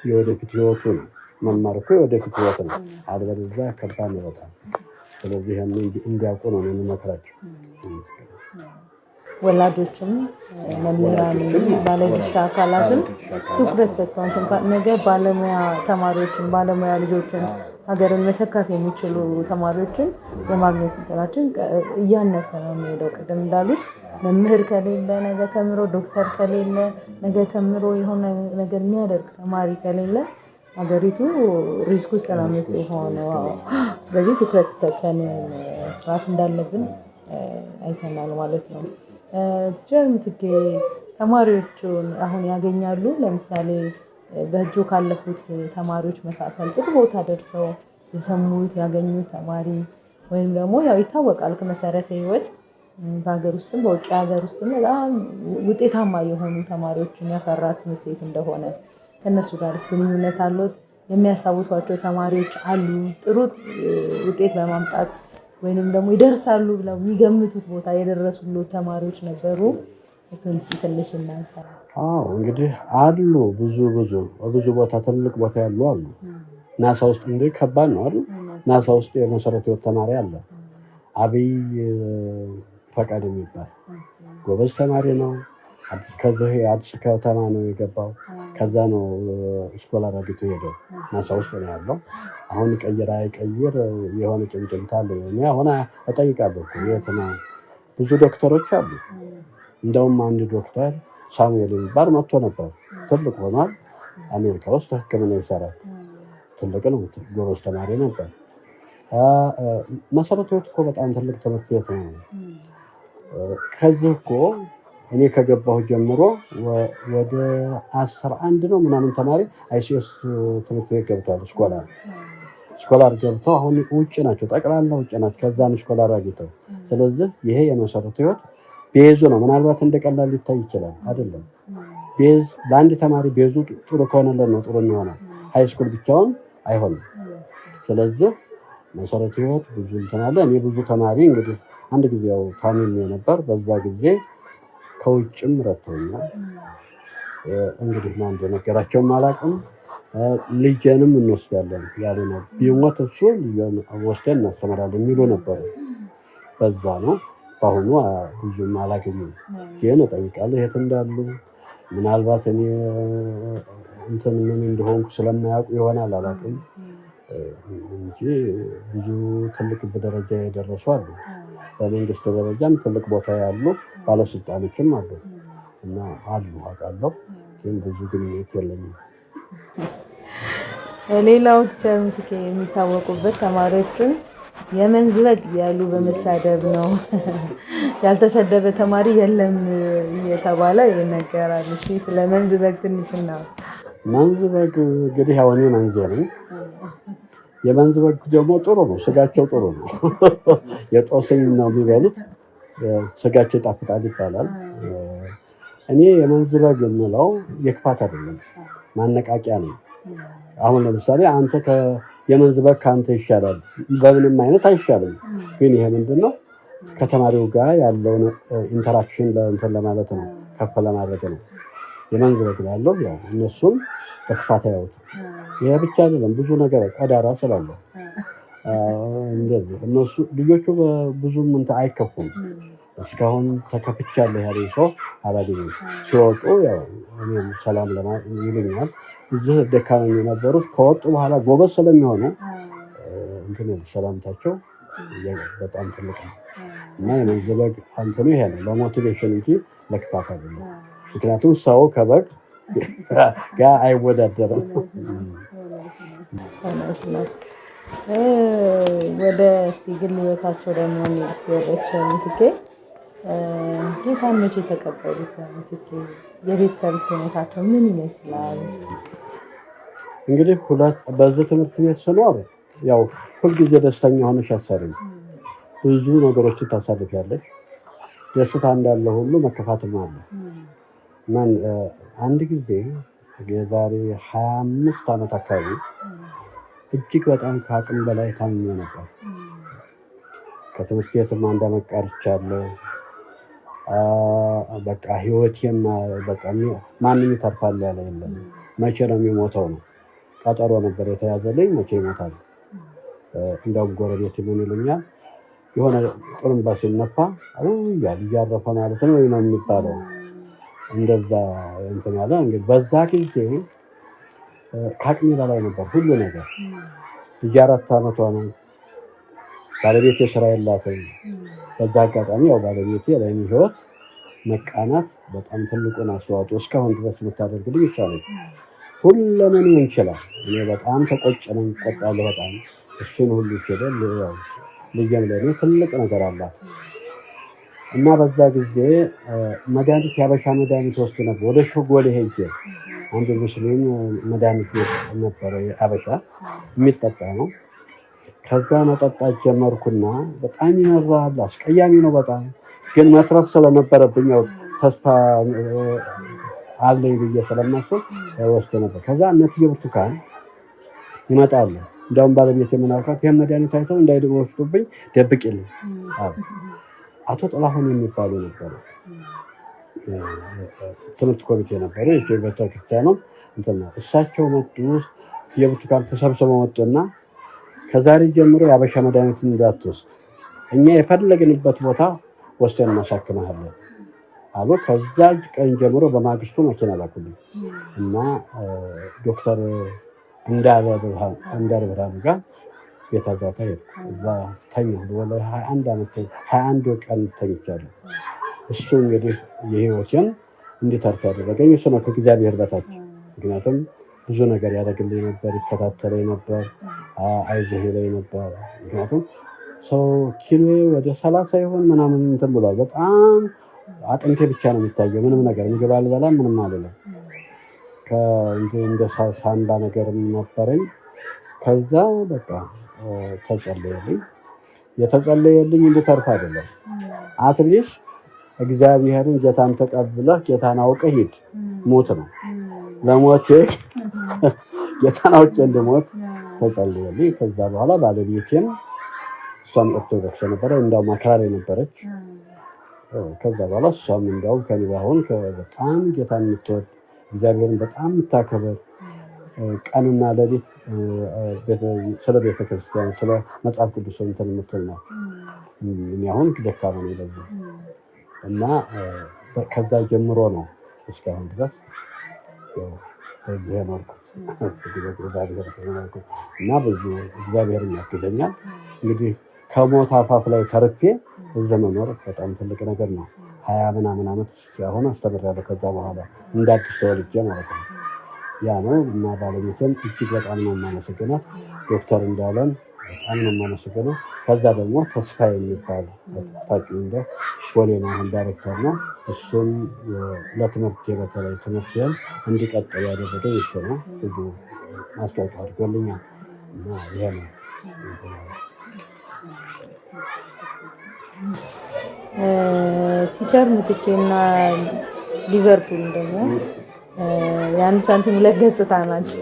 የወደፊት ህይወቱ ነው። መማር እኮ የወደፊት ህይወት ነው። አለበለዚያ ከባድ ነው በጣም። ስለዚህ ይህንን እንዲያውቁ ነው የምመክራቸው። ወላጆችም መምህራንም ባለድርሻ አካላትም ትኩረት ሰጥተው እንትን ነገ ባለሙያ ተማሪዎችን፣ ባለሙያ ልጆችን፣ ሀገርን መተካት የሚችሉ ተማሪዎችን የማግኘት እንትናችን እያነሰ ነው የሚሄደው። ቅድም እንዳሉት መምህር ከሌለ፣ ነገ ተምሮ ዶክተር ከሌለ፣ ነገ ተምሮ የሆነ ነገር የሚያደርግ ተማሪ ከሌለ ሀገሪቱ risk ውስጥ ነው የምትሆነው። ስለዚህ ትኩረት ሰጥተን መስራት እንዳለብን አይተናል ማለት ነው። Teacher ምትኬ፣ ተማሪዎቹን አሁን ያገኛሉ? ለምሳሌ በእጁ ካለፉት ተማሪዎች መካከል ጥሩ ቦታ ደርሰው የሰሙት ያገኙት ተማሪ ወይም ደግሞ ያው ይታወቃል ከመሰረተ ህይወት በሀገር ውስጥም በውጭ ሀገር ውስጥም በጣም ውጤታማ የሆኑ ተማሪዎችን ያፈራ ትምህርት ቤት እንደሆነ፣ ከእነሱ ጋር ግንኙነት አሉት? የሚያስታውሷቸው ተማሪዎች አሉ? ጥሩ ውጤት በማምጣት ወይንም ደግሞ ይደርሳሉ ብለው የሚገምቱት ቦታ የደረሱለት ተማሪዎች ነበሩ? እሱን እስኪ ትንሽ እናንሳ። አዎ፣ እንግዲህ አሉ፣ ብዙ ብዙ ብዙ ቦታ ትልቅ ቦታ ያሉ አሉ። ናሳ ውስጥ እንግዲህ ከባድ ነው አይደል? ናሳ ውስጥ የመሰረተ ህይወት ተማሪ አለ። አብይ ፈቃድ የሚባል ጎበዝ ተማሪ ነው። ከዚህ አዲስ ከተማ ነው የገባው። ከዛ ነው scholar አግኝቶ ሄደው ናሳ ውስጥ ነው ያለው። አሁን ይቀይር አይቀይር የሆነ ጭምጭምታ አለ። እኔ አሁን እጠይቃለሁ እኮ የት ነው? ብዙ ዶክተሮች አሉ። እንደውም አንድ ዶክተር ሳሙኤል የሚባል መጥቶ ነበር። ትልቅ ሆኗል። አሜሪካ ውስጥ ሕክምና ይሰራል። ትልቅ ነው። ጎበዝ ተማሪ ነበር። መሰረተ ህይወት እኮ በጣም ትልቅ ትምህርት ቤት ነው። ከዚህ እኮ እኔ ከገባሁ ጀምሮ ወደ 11 ነው ምናምን ተማሪ ICS ትምህርት ቤት ገብተዋል። Scholar ገብተው አሁን ውጭ ናቸው፣ ጠቅላላ ውጭ ናቸው። ከዛን scholar አግኝተው። ስለዚህ ይሄ የመሰረተ ህይወት base ኡ ነው። ምናልባት እንደ ቀላል ሊታይ ይችላል፣ አይደለም። Base ለአንድ ተማሪ base ኡ ጥሩ ከሆነለት ነው ጥሩ የሚሆነው። High school ብቻውን አይሆንም። ስለዚህ መሰረተ ህይወት ብዙ እንትን አለ። እኔ ብዙ ተማሪ እንግዲህ አንድ ጊዜ ያው ታምሜ ነበር። በዛ ጊዜ ከውጭም ረድተውኛል። እንግዲህ ማን እንደነገራቸውም አላውቅም። ልጄንም እንወስዳለን ያሉ ነው። ቢሞት እሱ ልጄን ወስደን እናስተምራለን የሚሉ ነበሩ። በዛ ነው። በአሁኑ ብዙም አላገኙም፣ ግን እጠይቃለሁ የት እንዳሉ። ምናልባት እኔ እንትን ምን እንደሆንኩ ስለማያውቁ ይሆናል፣ አላውቅም እንጂ ብዙ ትልቅ ደረጃ የደረሱ አሉ። በመንግስት ደረጃም ትልቅ ቦታ ያሉ ባለስልጣኖችም አሉ እና አሉ አውቃለሁ፣ ግን ብዙ ግንኙነት የለኝም። ሌላው teacher ምትኬ የሚታወቁበት ተማሪዎችን የመንዝ በግ እያሉ በመሳደብ ነው። ያልተሰደበ ተማሪ የለም እየተባለ ይነገራል። እስኪ ስለ መንዝ በግ ትንሽ እናውራ። መንዝ በግ እንግዲህ ያው እኔ መንዜ ነኝ። የመንዝ በግ ደግሞ ጥሩ ነው፣ ስጋቸው ጥሩ ነው። የጦስኝ ነው የሚበሉት፣ ስጋቸው ይጣፍጣል ይባላል። እኔ የመንዝ በግ የምለው የክፋት አይደለም፣ ማነቃቂያ ነው። አሁን ለምሳሌ አንተ የመንዝ በግ ከአንተ ይሻላል፣ በምንም አይነት አይሻልም። ግን ይሄ ምንድን ነው ከተማሪው ጋር ያለውን interaction እንትን ለማለት ነው፣ ከፍ ለማድረግ ነው። የመንዝ በግ ላለው ያው እነሱም በክፋት አያዩትም። ይሄ ብቻ አይደለም፣ ብዙ ነገር ቀዳዳ ስላለው እንደዚህ እነሱ ልጆቹ ብዙም እንትን አይከፉም። እስካሁን ተከፍቻለሁ ያለኝ ሰው አላገኘም። ሲወጡ ያው እኔም ሰላም ይሉኛል። እዚህ ደካማ የነበሩት ከወጡ በኋላ ጎበዝ ስለሚሆኑ እንትን ሰላምታቸው በጣም ትልቅ ነው እና የመንዝ በግ እንትኑ ይሄ ነው ለ motivation እንጂ ለክፋት አይደለም። ምክንያቱም ሰው ከበግ ጋር አይወዳደርም። እውነት ነው። ወደ እስቲ ግል ህይወታቸው ደግሞ እንሂድ። እስቲ ወደ teacher ምትኬ፣ ጌታን መቼ ተቀበሉት? ምትኬ የቤተሰብ ሁኔታቸው ምን ይመስላል? እንግዲህ ሁለት በዚህ ትምህርት ቤት ስኖር ያው ሁልጊዜ ደስተኛ ሆነሽ አትሰሪም። ብዙ ነገሮችን ታሳልፊያለሽ። ደስታ እንዳለ ሁሉ መከፋትም አለ እና አንድ ጊዜ የዛሬ 25 ዓመት አካባቢ እጅግ በጣም ከአቅም በላይ ታምሜ ነበር። ከትምህርት ቤትም አንድ ዓመት ቀርቻለሁ። በቃ ህይወቴም በቃ ማንም ይተርፋል ያለ የለም። መቼ ነው የሚሞተው ነው ቀጠሮ ነበር የተያዘልኝ። መቼ ይሞታል? እንደውም ጎረቤት ምን ይሉኛል፣ የሆነ ጥሩምባ ሲነፋ እያሉ እያረፈ ማለት ነው ነው የሚባለው። እንደዛ እንትን ያለ እንግዲህ በዛ ጊዜ ከአቅሜ በላይ ነበር ሁሉ ነገር። ልጅ 4 ዓመቷ ነው። ባለቤቴ ስራ የላትም። በዛ አጋጣሚ ያው ባለቤቴ ለእኔ ህይወት መቃናት በጣም ትልቁን አስተዋጽኦ እስካሁን ድረስ የምታደርግልኝ እሷ ነች። ሁለመኔ እንችላል። እኔ በጣም ተቆጭ ነኝ፣ እቆጣለሁ በጣም እሱን ሁሉ ይችላል። ያው ልጄም ለእኔ ትልቅ ነገር አላት እና በዛ ጊዜ መድኃኒት የአበሻ መድኃኒት ወስድ ነበር። ወደ ሸጎሌ ሄጄ አንድ ሙስሊም መድኃኒት ቤት ነበረ፣ የአበሻ የሚጠጣ ነው። ከዛ መጠጣት ጀመርኩና በጣም ይመራል፣ አስቀያሚ ነው በጣም ግን መትረፍ ስለነበረብኝ ያው ተስፋ አለኝ ብዬ ስለማስብ ወስድ ነበር። ከዛ እነ እትዬ ብርቱካን ይመጣሉ። እንዲያውም ባለቤት የምን አልኳት፣ ይህን መድኃኒት አይተው እንዳይወስዱብኝ ደብቂልኝ አሉ። አቶ ጥላሁን የሚባሉ ነበሩ፣ ትምህርት ኮሚቴ ነበሩ፣ ቤተክርስቲያኑ እንትን ነው። እሳቸው መጡ፣ እትዬ ብርቱካን ተሰብስበው መጡና ከዛሬ ጀምሮ የአበሻ መድኃኒት እንዳትወስድ፣ እኛ የፈለግንበት ቦታ ወስደን እናሳክምሃለን አሉ። ከዛ ቀን ጀምሮ በማግስቱ መኪና ላኩልኝ እና ዶክተር እንዳለ ብርሃኑ ጋር ቤት አዛታ ሄድኩ። እዛ ተኛሁ። ወደ 21 ዓመት 21 ቀን ተኝቻለሁ። እሱ እንግዲህ የህይወቴን እንዲተርፍ ያደረገኝ እሱ ነው ከእግዚአብሔር በታች። ምክንያቱም ብዙ ነገር ያደርግልኝ ነበር፣ ይከታተለኝ ነበር፣ አይዞህ ይለኝ ነበር። ምክንያቱም ሰው ኪሎ ወደ 30 ይሆን ምናምን እንትን ብሏል። በጣም አጥንቴ ብቻ ነው የሚታየው። ምንም ነገር ምግብ አልበላም፣ ምንም አልልም። እንደ ሳምባ ነገር ነበረኝ። ከዛ በቃ ተጸለየልኝ። የተጸለየልኝ እንድተርፍ አይደለም፣ at least እግዚአብሔርን ጌታን ተቀብለህ ጌታን አውቀህ ሂድ፣ ሞት ነው ለሞቴ ጌታን አውቄ እንድሞት ተጸለየልኝ። ከዛ በኋላ ባለቤቴም እሷም ኦርቶዶክስ ነበረ፣ እንዳውም አክራሪ ነበረች። ከዛ በኋላ እሷም እንዳውም ከእኔ ባሁን በጣም ጌታን የምትወድ እግዚአብሔርን በጣም የምታከብር ቀንና ሌሊት ስለ ቤተክርስቲያን ስለ መጽሐፍ ቅዱስ እንትን የምትል ነው። እኔ አሁን ደካማ ነኝ በዚህ እና ከዛ ጀምሮ ነው እስካሁን ድረስ በዚህ የኖርኩት እና ብዙ እግዚአብሔር ያግዘኛል። እንግዲህ ከሞት አፋፍ ላይ ተርፌ እዚህ መኖር በጣም ትልቅ ነገር ነው። 20 ምናምን ዓመት አሁን አስተምሬያለሁ። ከዛ በኋላ እንደ አዲስ ተወልጄ ማለት ነው። ያ ነው እና ባለቤቴን እጅግ በጣም ነው የማመሰግናት። ዶክተር እንዳለን በጣም ነው የማመሰግነው። ከዛ ደግሞ ተስፋ የሚባል ታውቂው እንደ ቦሌ ነው አሁን ዳይሬክተር ነው። እሱም ለትምህርቴ በተለይ ትምህርቴን እንዲቀጥል ያደረገኝ እሱ ነው። ብዙ ማስታወቂያ አድርጎልኛል እና ይሄ ነው። teacher ምትኬና ሊቨርፑል ደግሞ የአንድ ሳንቲም ሁለት ገጽታ ናቸው።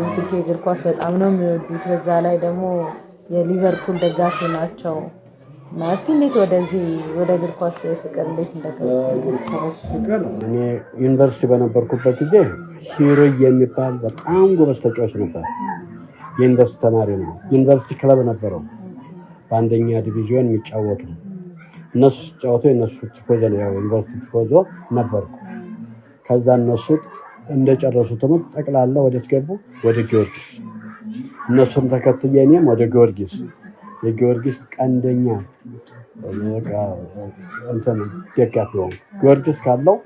ምትኬ እግር ኳስ በጣም ነው የሚወዱት። በዛ ላይ ደግሞ የሊቨርፑል ደጋፊ ናቸው። እና እስቲ እንዴት ወደዚህ ወደ እግር ኳስ ፍቅር እንዴት እንደገቡ? እኔ ዩኒቨርሲቲ በነበርኩበት ጊዜ ሂሩይ የሚባል በጣም ጎበዝ ተጫዋች ነበር። የዩኒቨርሲቲ ተማሪ ነው። ዩኒቨርሲቲ ክለብ ነበረው፣ በአንደኛ ዲቪዥን የሚጫወቱ። እነሱ ሲጫወቱ የእነሱ ቲፎዞ ነው፣ ያው ዩኒቨርሲቲ ቲፎዞ ነበርኩ። ከዛ እነሱ እንደጨረሱ ትምህርት ጠቅላላ ወዴት ገቡ? ወደ ጊዮርጊስ። እነሱን ተከትዬ እኔም ወደ ጊዮርጊስ፣ የጊዮርጊስ ቀንደኛ በቃ እንትን ደጋፊ ሆንኩ። ጊዮርጊስ ካለው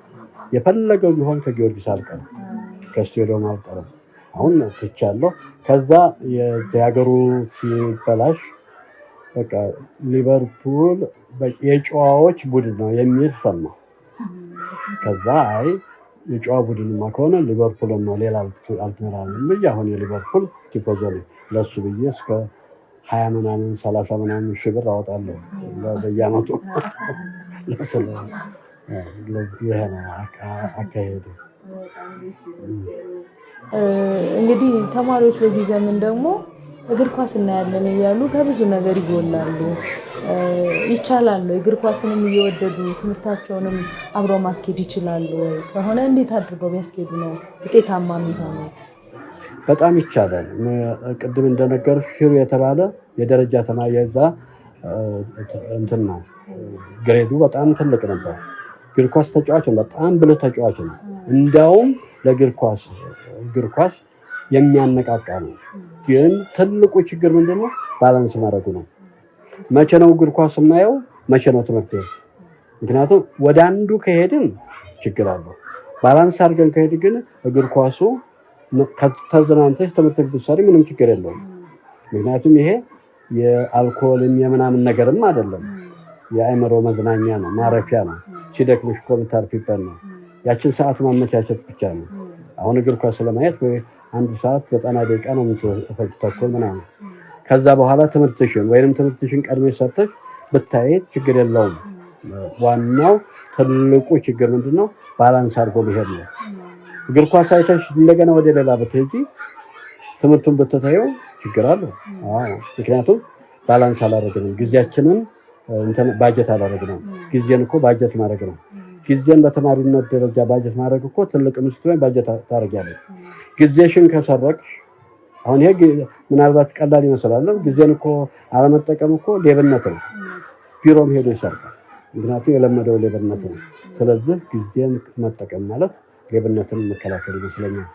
የፈለገው ቢሆን ከጊዮርጊስ አልቀርም፣ ከስቴዲየም አልቀርም። አሁን ትቻለሁ። ከዛ የሀገሩ ሲበላሽ በቃ ሊቨርፑል የጨዋዎች ቡድን ነው የሚል ሰማሁ። ከዛ አይ የጨዋ ቡድንማ ከሆነ ሊቨርፑል ነው፣ ሌላ አልትራልም ብዬ አሁን የሊቨርፑል ቲፎዞ ነኝ። ለሱ ብዬ እስከ 20 ምናምን 30 ምናምን ሺህ ብር አወጣለሁ በየዓመቱ። ይሄ ነው አካሄዱ። እንግዲህ ተማሪዎች በዚህ ዘመን ደግሞ እግር ኳስ እናያለን እያሉ ከብዙ ነገር ይጎላሉ። ይቻላል ወይ? እግር ኳስንም እየወደዱ ትምህርታቸውንም አብረው ማስኬድ ይችላሉ ወይ? ከሆነ እንዴት አድርገው ቢያስኬዱ ነው ውጤታማ የሚሆኑት? በጣም ይቻላል። ቅድም እንደነገርኩሽ ሂሩ የተባለ የደረጃ ተማሪ የዛ እንትን ነው፣ grade ኡ በጣም ትልቅ ነበር። እግር ኳስ ተጫዋች ነው፣ በጣም ብልህ ተጫዋች ነው። እንዲያውም ለእግር ኳስ እግር ኳስ የሚያነቃቃ ነው። ግን ትልቁ ችግር ምንድነው? Balance ማድረጉ ነው። መቼ ነው እግር ኳስ የማየው? መቼ ነው ትምህርት? ምክንያቱም ወደ አንዱ ከሄድን ችግር አለው። Balance አድርገን ከሄድን ግን እግር ኳሱ ተዝናንተሽ ትምህርት ብትሰሪ ምንም ችግር የለውም። ምክንያቱም ይሄ የአልኮልም የምናምን ነገርም አይደለም። የአእምሮ መዝናኛ ነው፣ ማረፊያ ነው። ሲደክምሽ እኮ የምታርፊበት ነው። ያችን ሰዓት ማመቻቸት ብቻ ነው። አሁን እግር ኳስ ለማየት ወይ 1 ሰዓት 90 ደቂቃ ነው የምትፈጅ ተኩል ምናምን። ከዛ በኋላ ትምህርትሽን ወይንም ትምህርትሽን ቀድመሽ ሰርተሽ ብታይ ችግር የለውም። ዋናው ትልቁ ችግር ምንድነው? Balance አድርጎ መሄድ ነው። እግር ኳስ አይተሽ እንደገና ወደ ሌላ ብትሄጂ ትምህርቱን ብትተይው ችግር አለው። አዎ፣ ምክንያቱም balance አላደረግንም። ጊዜያችንን እንትን ባጀት አላደረግንም። ጊዜን እኮ ባጀት ማድረግ ነው። ጊዜን በተማሪነት ደረጃ ባጀት ማድረግ እኮ ትልቅ ምስት ወይ ባጀት ታደርጊያለሽ። ጊዜሽን ከሰረቅሽ አሁን ይሄ ምናልባት ቀላል ይመስላል። ጊዜን እኮ አለመጠቀም እኮ ሌብነት ነው። ቢሮም ሄዶ ይሰርቃል። ምክንያቱም የለመደው ሌብነት ነው። ስለዚህ ጊዜን መጠቀም ማለት ሌብነትን መከላከል ይመስለኛል።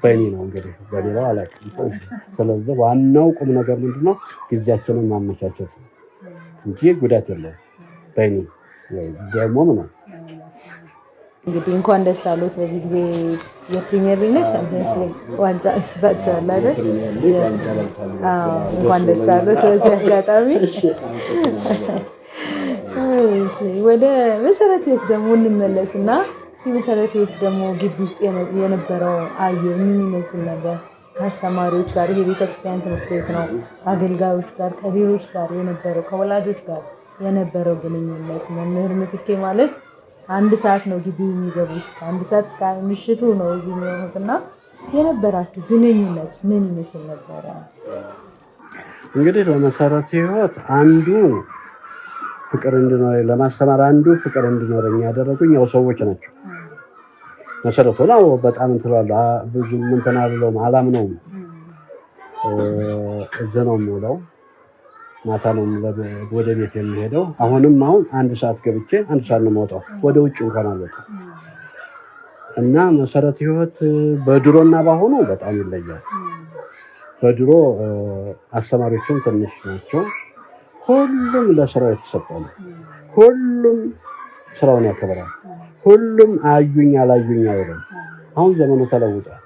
በእኔ ነው እንግዲህ፣ በሌላው አላውቅም። ስለዚህ ዋናው ቁም ነገር ምንድነው? ጊዜያችንን ማመቻቸት ነው እንጂ ጉዳት የለውም። በእኔ ደግሞም ነው። እንግዲህ እንኳን ደስ አሎት። በዚህ ጊዜ የፕሪሚየር ሊግ እና ቻምፒየንስ ሊግ ዋንጫ አንስታችኋል አይደል? አዎ፣ እንኳን ደስ አሎት በዚህ አጋጣሚ። እሺ፣ ወደ መሰረት ህይወት ደግሞ እንመለስና እስኪ መሰረት ህይወት ደግሞ ግቢ ውስጥ የነበረው አየር ምን ይመስል ነበር? ከአስተማሪዎች ጋር፣ ይሄ ቤተክርስቲያን ትምህርት ቤት ነው፣ ከአገልጋዮች ጋር፣ ከሌሎች ጋር የነበረው፣ ከወላጆች ጋር የነበረው ግንኙነት። መምህር ምትኬ ማለት 1 ሰዓት ነው ግቢ የሚገቡት፣ ከአንድ ሰዓት እስከ ምሽቱ ነው እዚህ የሚሆኑት እና የነበራችሁ ግንኙነት ምን ይመስል ነበረ? እንግዲህ ለመሰረት ህይወት አንዱ ፍቅር እንዲኖረኝ ለማስተማር አንዱ ፍቅር እንዲኖረኝ ያደረጉኝ ያው ሰዎች ናቸው። መሰረቱ ነው በጣም እንትን እላለሁ፣ ብዙ እንትን አልለውም፣ አላምነውም። እዚህ ነው የምውለው፣ ማታ ነው ወደ ቤት የምሄደው። አሁንም አሁን 1 ሰዓት ገብቼ 1 ሰዓት ነው የምወጣው፣ ወደ ውጭ እንኳን አልወጣም። እና መሰረት ህይወት በድሮና ባሁኑ በጣም ይለያል። በድሮ አስተማሪዎችም ትንሽ ናቸው። ሁሉም ለስራው የተሰጠ ነው። ሁሉም ስራውን ያከብራል። ሁሉም አዩኝ አላዩኝ አይልም። አሁን ዘመኑ ተለውጧል።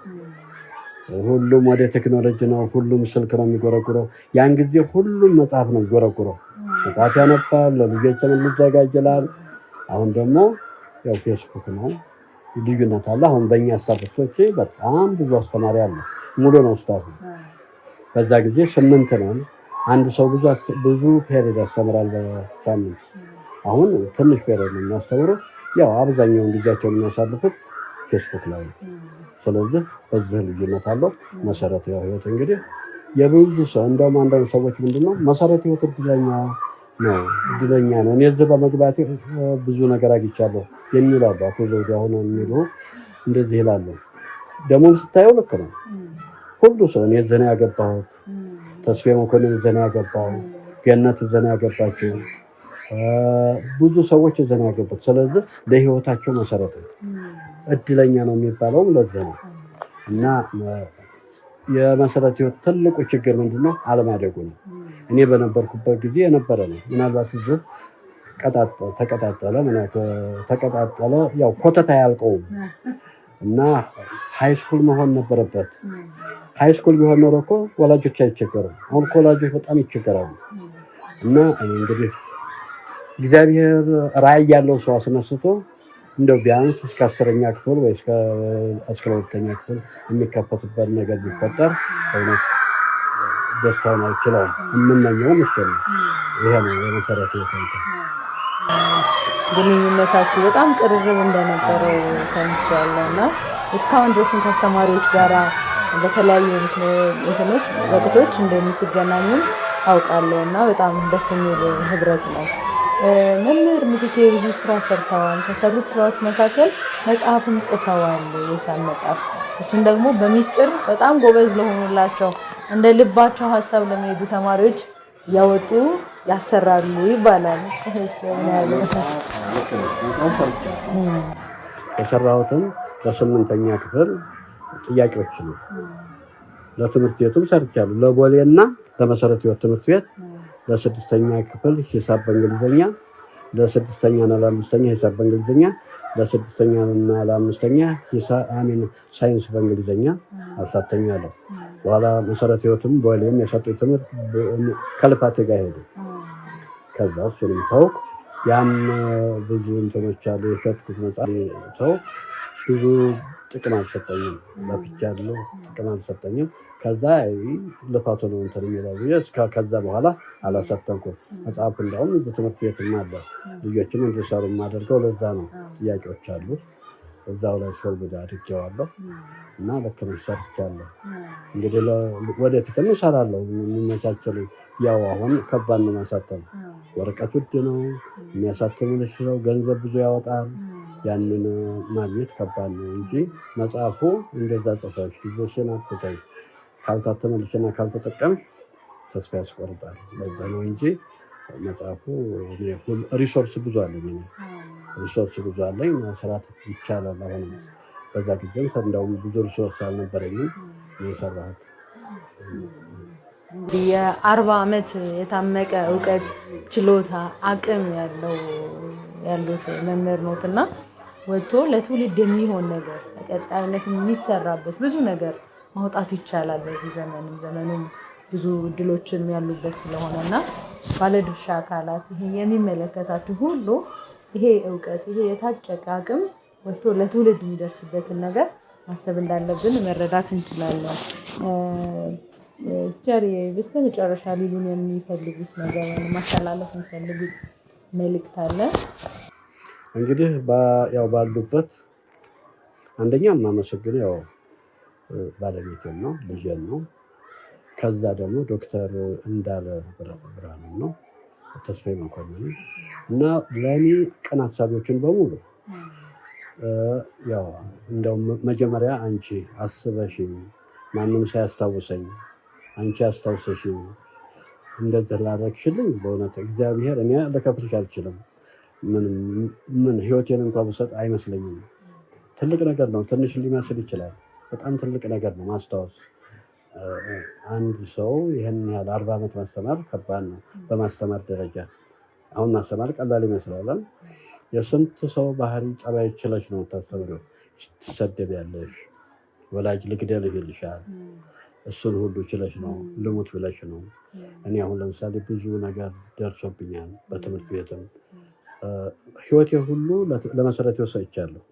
ሁሉም ወደ ቴክኖሎጂ ነው። ሁሉም ስልክ ነው የሚጎረጉረው። ያን ጊዜ ሁሉም መጽሐፍ ነው የሚጎረጉረው። መጽሐፍ ያነባል፣ ለልጆች ይዘጋጅላል። አሁን ደግሞ ያው ፌስቡክ ነው፣ ልዩነት አለ። አሁን በእኛ ስታፎች በጣም ብዙ አስተማሪ አለ፣ ሙሉ ነው ስታፉ። በዛ ጊዜ 8 ነው። አንድ ሰው ብዙ period ያስተምራል በሳምንት። አሁን ትንሽ period ነው የሚያስተምሩት። ያው አብዛኛውን ጊዜያቸውን የሚያሳልፉት ፌስቡክ ላይ ነው። ስለዚህ በዚህ ልዩነት አለው። መሰረተ ህይወት እንግዲህ የብዙ ሰው፣ እንደውም አንዳንድ ሰዎች ምንድነው፣ መሰረተ ህይወት እድለኛ ነው፣ እድለኛ ነው፣ እኔ እዚህ በመግባቴ ብዙ ነገር አግኝቻለሁ የሚሉ አሉ። አቶ ዘውዱ አሁን የሚሉ እንደዚህ ይላሉ። ደግሞ ስታየው ልክ ነው። ሁሉ ሰው፣ እኔ እዚህ ነው ያገባሁት፣ ተስፋዬ መኮንን እዚህ ነው ያገባው፣ ገነት እዚህ ነው ያገባችው፣ ብዙ ሰዎች እዚህ ነው ያገቡት። ስለዚህ ለህይወታቸው መሰረት ነው። እድለኛ ነው የሚባለውም ለዚህ ነው። እና የመሰረተ ህይወት ትልቁ ችግር ምንድነው? አለማደጉ ነው። እኔ በነበርኩበት ጊዜ የነበረ ነው። ምናልባት እዚህ ተቀጣጠለ ተቀጣጠለ፣ ያው ኮተት አያልቀውም እና high school መሆን ነበረበት። High school ቢሆን ኖሮ እኮ ወላጆች አይቸገሩም። አሁን እኮ ወላጆች በጣም ይቸገራሉ። እና እኔ እንግዲህ እግዚአብሔር ራዕይ ያለው ሰው አስነስቶ እንደው ቢያንስ እስከ 10ኛ ክፍል ወይ እስከ 12ኛ ክፍል የሚከፈትበት ነገር ቢፈጠር እውነት ደስታውን አልችለውም። የምመኘውም እሱ ነው። ይሄ ነው የመሰረቱ ህይወት። ግንኙነታችሁ በጣም ቅርርብ እንደነበረው ሰምቻለሁ እና እስካሁን ድረስም ከአስተማሪዎች ጋራ በተለያዩ እንትኖች ወቅቶች እንደምትገናኙም አውቃለሁ እና በጣም ደስ የሚል ህብረት ነው። መምህር ምትኬ ብዙ ስራ ሰርተዋል። ከሰሩት ስራዎች መካከል መጽሐፍም ጽፈዋል፣ የሂሳብ መጽሐፍ። እሱን ደግሞ በሚስጥር በጣም ጎበዝ ለሆኑላቸው፣ እንደ ልባቸው ሀሳብ ለሚሄዱ ተማሪዎች እያወጡ ያሰራሉ ይባላል። የሰራሁትን ለስምንተኛ ክፍል ጥያቄዎች ነው። ለትምህርት ቤቱም ሰርቻለሁ። ለቦሌና ለመሰረተ ህይወት ትምህርት ቤት ለስድስተኛ ክፍል ሂሳብ በእንግሊዝኛ፣ ለስድስተኛና ለአምስተኛ ሂሳብ በእንግሊዝኛ፣ ለስድስተኛና ለአምስተኛ አሚን ሳይንስ በእንግሊዝኛ አሳተኛለሁ። በኋላ መሰረተ ህይወትም ቦሌም የሰጡኝ ትምህርት ከልፋቴ ጋር ሄዱ። ከዛ እሱንም ተውኩ። ያም ብዙ እንትኖች አሉ፣ የሸጥኩት መጽሐፍ ሰው ብዙ ጥቅም አልሰጠኝም። ለፍቻለሁ፣ ጥቅም አልሰጠኝም። ከዛ ልፋቱ ነው እንትን የሚለው ብዬ ከዛ በኋላ አላሳተምኩም። መጽሐፉ እንዲያውም በትምህርት ቤትም አለ፣ ልጆችም እንዲሰሩ የማደርገው ለዛ ነው። ጥያቄዎች አሉት፣ እዛው ላይ solve አድርጌዋለሁ እና ልክ ነሽ፣ ሰርቻለሁ። እንግዲህ ወደፊትም እሰራለሁ የሚመቻቸልኝ። ያው አሁን ከባድ ነው ማሳተም፣ ወረቀት ውድ ነው፣ የሚያሳትምልሽ ሰው ገንዘብ ብዙ ያወጣል። ያንን ማግኘት ከባድ ነው እንጂ መጽሐፉ እንደዛ ጽፈሽ ጊዜሽን አጥፍተሽ ካልታተመልሽና ካልተጠቀምሽ ተስፋ ያስቆርጣል። ለዛ ነው እንጂ መጽሐፉ resource ብዙ አለኝ፣ እኔ resource ብዙ አለኝ፣ መስራት ይቻላል። አሁንም በዛ ጊዜም እንደውም ብዙ resource አልነበረኝም የሰራሁት። እንግዲህ የ40 ዓመት የታመቀ እውቀት፣ ችሎታ፣ አቅም ያሉት መምህር ኖት እና ወጥቶ ለትውልድ የሚሆን ነገር በቀጣይነት የሚሰራበት ብዙ ነገር ማውጣት ይቻላል። በዚህ ዘመንም ዘመኑም ብዙ እድሎችም ያሉበት ስለሆነ እና ባለድርሻ አካላት፣ ይሄ የሚመለከታችሁ ሁሉ፣ ይሄ እውቀት፣ ይሄ የታጨቀ አቅም ወጥቶ ለትውልድ የሚደርስበትን ነገር ማሰብ እንዳለብን መረዳት እንችላለን። Teacher፣ በስተመጨረሻ ሊሉን የሚፈልጉት ነገር ወይም ማስተላለፍ የሚፈልጉት መልእክት አለ? እንግዲህ ያው ባሉበት አንደኛ የማመሰግነው ያው ባለቤቴን ነው፣ ልጄን ነው። ከዛ ደግሞ ዶክተር እንዳለ ብርሃኑ ነው፣ ተስፋዬ መኮንን እና ለእኔ ቅን ሀሳቢዎችን በሙሉ። ያው እንደው መጀመሪያ አንቺ አስበሽኝ፣ ማንም ሳያስታውሰኝ አንቺ አስታውሰሽኝ እንደዚህ ላደረግሽልኝ በእውነት እግዚአብሔር፣ እኔ ልከፍልሽ አልችልም። ምን ህይወቴን እንኳ ብሰጥ አይመስለኝም። ትልቅ ነገር ነው። ትንሽ ሊመስል ይችላል። በጣም ትልቅ ነገር ነው ማስታወስ። አንድ ሰው ይህን ያህል 40 ዓመት ማስተማር ከባድ ነው። በማስተማር ደረጃ አሁን ማስተማር ቀላል ይመስላል። የስንት ሰው ባህሪ ጸባይ ችለሽ ነው የምታስተምሪው። ትሰደቢያለሽ፣ ወላጅ ልግደልህ ይልሻል። እሱን ሁሉ ችለሽ ነው፣ ልሙት ብለሽ ነው። እኔ አሁን ለምሳሌ ብዙ ነገር ደርሶብኛል። በትምህርት ቤትም ህይወቴ ሁሉ ለመሰረተ ህይወት ሰጥቻለሁ።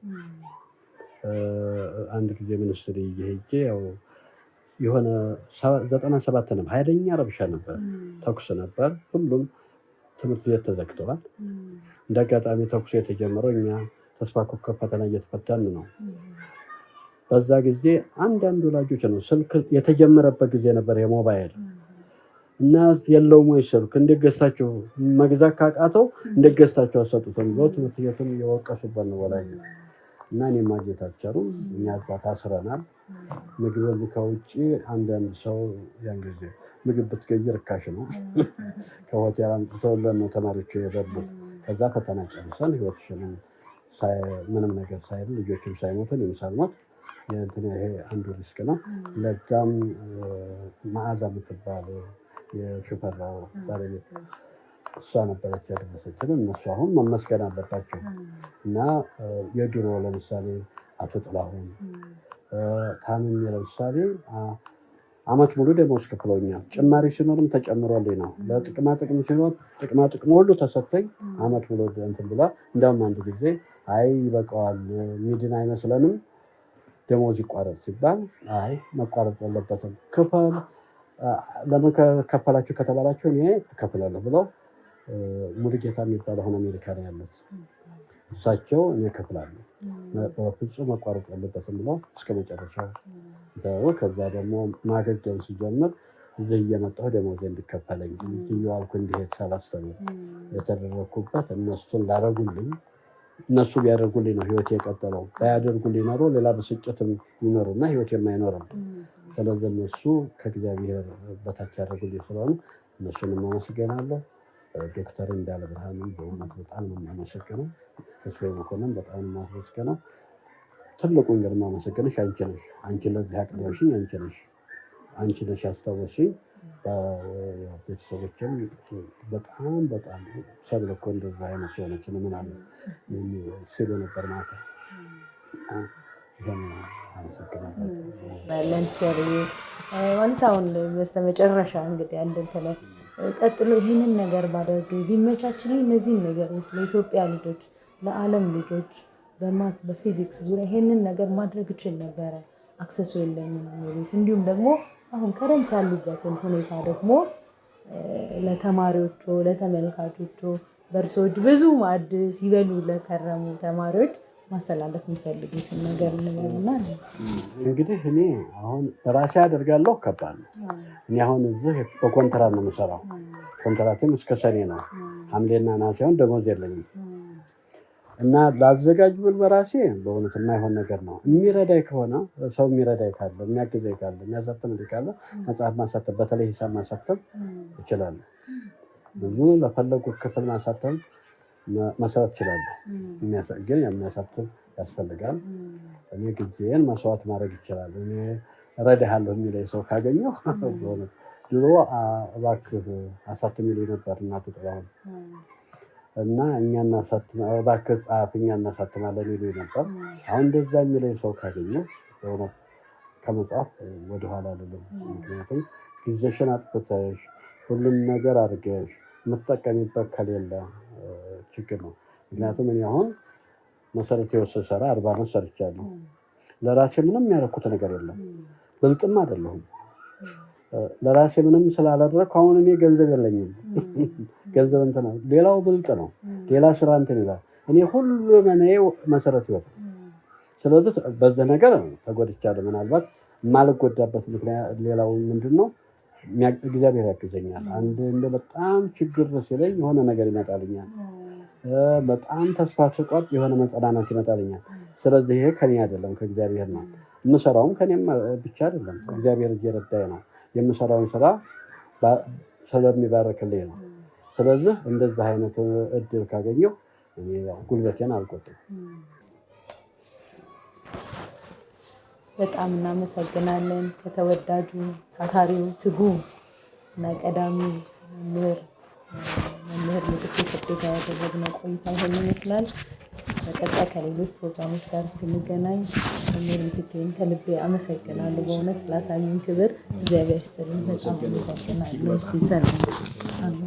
አንድ ጊዜ ministry ሄጄ ያው የሆነ 97 ነው፣ ኃይለኛ ረብሻ ነበር፣ ተኩስ ነበር። ሁሉም ትምህርት ቤት ተዘግተዋል። እንደ አጋጣሚ ተኩሱ የተጀመረው እኛ ተስፋ ኮከብ ፈተና እየተፈተን ነው። በዛ ጊዜ አንዳንድ ወላጆች ነው ስልክ የተጀመረበት ጊዜ ነበር የሞባይል እና የለውም ወይ ስልክ እንዴት ገዝታችሁ መግዛት ካቃተው እንዴት ገዝታችሁ አሰጡትም ብሎ ትምህርት ቤቱን እየወቀሱበት ነው ወላጆች። እና እኔ ማግኘት አልቻሉም። እኛ እዛ ታስረናል። ምግብም ከውጭ አንዳንድ ሰው ያን ጊዜ ምግብ ብትገዢ ርካሽ ነው። ከሆቴል አምጥተውልን ነው ተማሪዎቹ የበሉት። ከዛ ፈተና ጨርሰን ህይወትሽንም ምንም ነገር ሳይል ልጆችም ሳይሞቱ እኔም ሳልሞት የእንትን ይሄ አንዱ risk ነው። ለዛም መዓዛ የምትባል የሽፈራው ባለቤት እሷ ነበረች ያደረሰችን። እነሱ አሁን መመስገን አለባቸው። እና የድሮ ለምሳሌ አቶ ጥላሁን ታምሜ ለምሳሌ አመት ሙሉ ደሞዝ ከፍለውኛል። ጭማሪ ሲኖርም ተጨምሮልኝ ነው። ለጥቅማ ጥቅም ሲኖር ጥቅማ ጥቅሙ ሁሉ ተሰጥቶኝ አመት ሙሉ እንትን ብሏል። እንዲያውም አንድ ጊዜ አይ ይበቃዋል፣ ሚድን አይመስለንም ደሞዝ ይቋረጥ ሲባል አይ መቋረጥ የለበትም ክፈል፣ ለምን ከፈላችሁ ከተባላችሁ እኔ እከፍላለሁ ብለው ሙሉጌታ የሚባለው አሁን አሜሪካ ነው ያሉት እሳቸው እኔ እከፍላለሁ በፍጹም መቋረጥ የለበትም ብለው እስከ መጨረሻው። ከዛ ደግሞ ማገገም ሲጀምር እዚህ እየመጣሁ ደሞዜ እንዲከፈለኝ እዚህ እየዋልኩ እንዲሄድ ሳላስተምር የተደረግኩበት እነሱን ላደረጉልኝ እነሱ ቢያደርጉልኝ ነው ህይወት የቀጠለው። ባያደርጉልኝ ኖሮ ሌላ ብስጭትም ይኖርና ህይወት የማይኖርም። ስለዚህ እነሱ ከእግዚአብሔር በታች ያደረጉልኝ ስለሆኑ እነሱንም አመሰግናለሁ። ዶክተር እንዳለ ብርሃንም በእውነት በጣም ነው የማመሰግነው። ተስፋዬ መኮንን በጣም ነው የማመሰግነው። ትልቁን ግን የማመሰግንሽ አንቺ ነሽ። አንቺ ለዚህ አቅርበሽኝ አንቺ ነሽ። አንቺ ነሽ ያስታወስሽኝ። ቤተሰቦችም በጣም በጣም ሰብል እኮ እንደዛ አይነት ሰው ነች ምናምን ሲሉ ነበር ማታ። ይሄን አመሰግናለሁ። Teacher ማለት አሁን በስተመጨረሻ እንግዲህ አንድ እንትን ቀጥሎ ይህንን ነገር ባደርግ ቢመቻችልኝ እነዚህን ነገሮች ለኢትዮጵያ ልጆች፣ ለዓለም ልጆች በ math በፊዚክስ ዙሪያ ይሄንን ነገር ማድረግ እችል ነበረ፣ access ኡ የለኝም የሚሉት እንዲሁም ደግሞ አሁን current ያሉበትን ሁኔታ ደግሞ ለተማሪዎቹ ለተመልካቾቹ በእርሶ እጅ ብዙ ማዕድ ሲበሉ ለከረሙ ተማሪዎች ማስተላለፍ የሚፈልጉትን ነገር እንበልና። እንግዲህ እኔ አሁን በራሴ አደርጋለሁ ከባድ ነው። እኔ አሁን እዚህ በኮንትራት ነው የምሰራው። ኮንትራትም እስከ ሰኔ ነው። ሐምሌና ነሐሴ አሁን ደሞዝ የለኝም። እና ላዘጋጅ ብል በራሴ በእውነት የማይሆን ነገር ነው። የሚረዳኝ ከሆነ ሰው የሚረዳኝ ካለ የሚያግዘኝ ካለ የሚያሳትምልኝ ካለ መጽሐፍ ማሳተም በተለይ ሂሳብ ማሳተም እችላለሁ። ብዙ ለፈለጉት ክፍል ማሳተም መስራት እችላለሁ። ግን የሚያሳትም ያስፈልጋል። እኔ ጊዜን መስዋዕት ማድረግ ይችላል። እኔ እረዳሃለሁ የሚለኝ ሰው ካገኘሁ በእውነት ድሮ እባክህ አሳትም ይሉኝ ነበር እናት ጥላሁን እና እኛ እናሳትም እባክህ ጻፍ እኛ እናሳትማለን ይሉኝ ነበር። አሁን እንደዛ የሚለኝ ሰው ካገኘሁ በእውነት ከመጻፍ ወደኋላ አልልም። ምክንያቱም ጊዜሽን አጥፍተሽ ሁሉም ነገር አድርገሽ የምትጠቀሚበት ከሌለ ችግር ነው። ምክንያቱም እኔ አሁን መሰረተ ሕይወት ስሰራ 40 ዓመት ሰርቻለሁ። ለራሴ ምንም ያደረኩት ነገር የለም። ብልጥም አይደለሁም። ለራሴ ምንም ስላላደረኩ አሁን እኔ ገንዘብ የለኝም። ገንዘብ እንትን ሌላው ብልጥ ነው። ሌላ ስራ እንትን ይላል። እኔ ሁሉ እኔ መሰረተ ሕይወት ነው። ስለዚህ በዚህ ነገር ተጎድቻለሁ። ምናልባት የማልጎዳበት ምክንያት ሌላው ምንድነው? እግዚአብሔር ያግዘኛል። አንድ እንደ በጣም ችግር ሲለኝ የሆነ ነገር ይመጣልኛል። በጣም ተስፋ ስቆርጥ የሆነ መጽናናት ይመጣልኛል። ስለዚህ ይሄ ከኔ አይደለም ከእግዚአብሔር ነው። የምሰራውም ከኔም ብቻ አይደለም፣ እግዚአብሔር እየረዳኝ ነው። የምሰራውን ስራ ስለሚባርክልኝ ነው። ስለዚህ እንደዚህ አይነት እድል ካገኘሁ እኔ ያው ጉልበቴን አልቆጥብም። በጣም እናመሰግናለን። ከተወዳጁ ታታሪው ትጉህ እና ቀዳሚው መምህር ምትኩ ፍርዴ ጋር ያደረግነው ቆይታ ይሄን ይመስላል። በቀጣይ ከሌሎች ፕሮግራሞች ጋር እስክንገናኝ መምህር ምትኬን ከልቤ አመሰግናለሁ። በእውነት ላሳዩን ክብር እግዚአብሔር ይስጥልኝ። በጣም አመሰግናለሁ። እሺ ሰላም።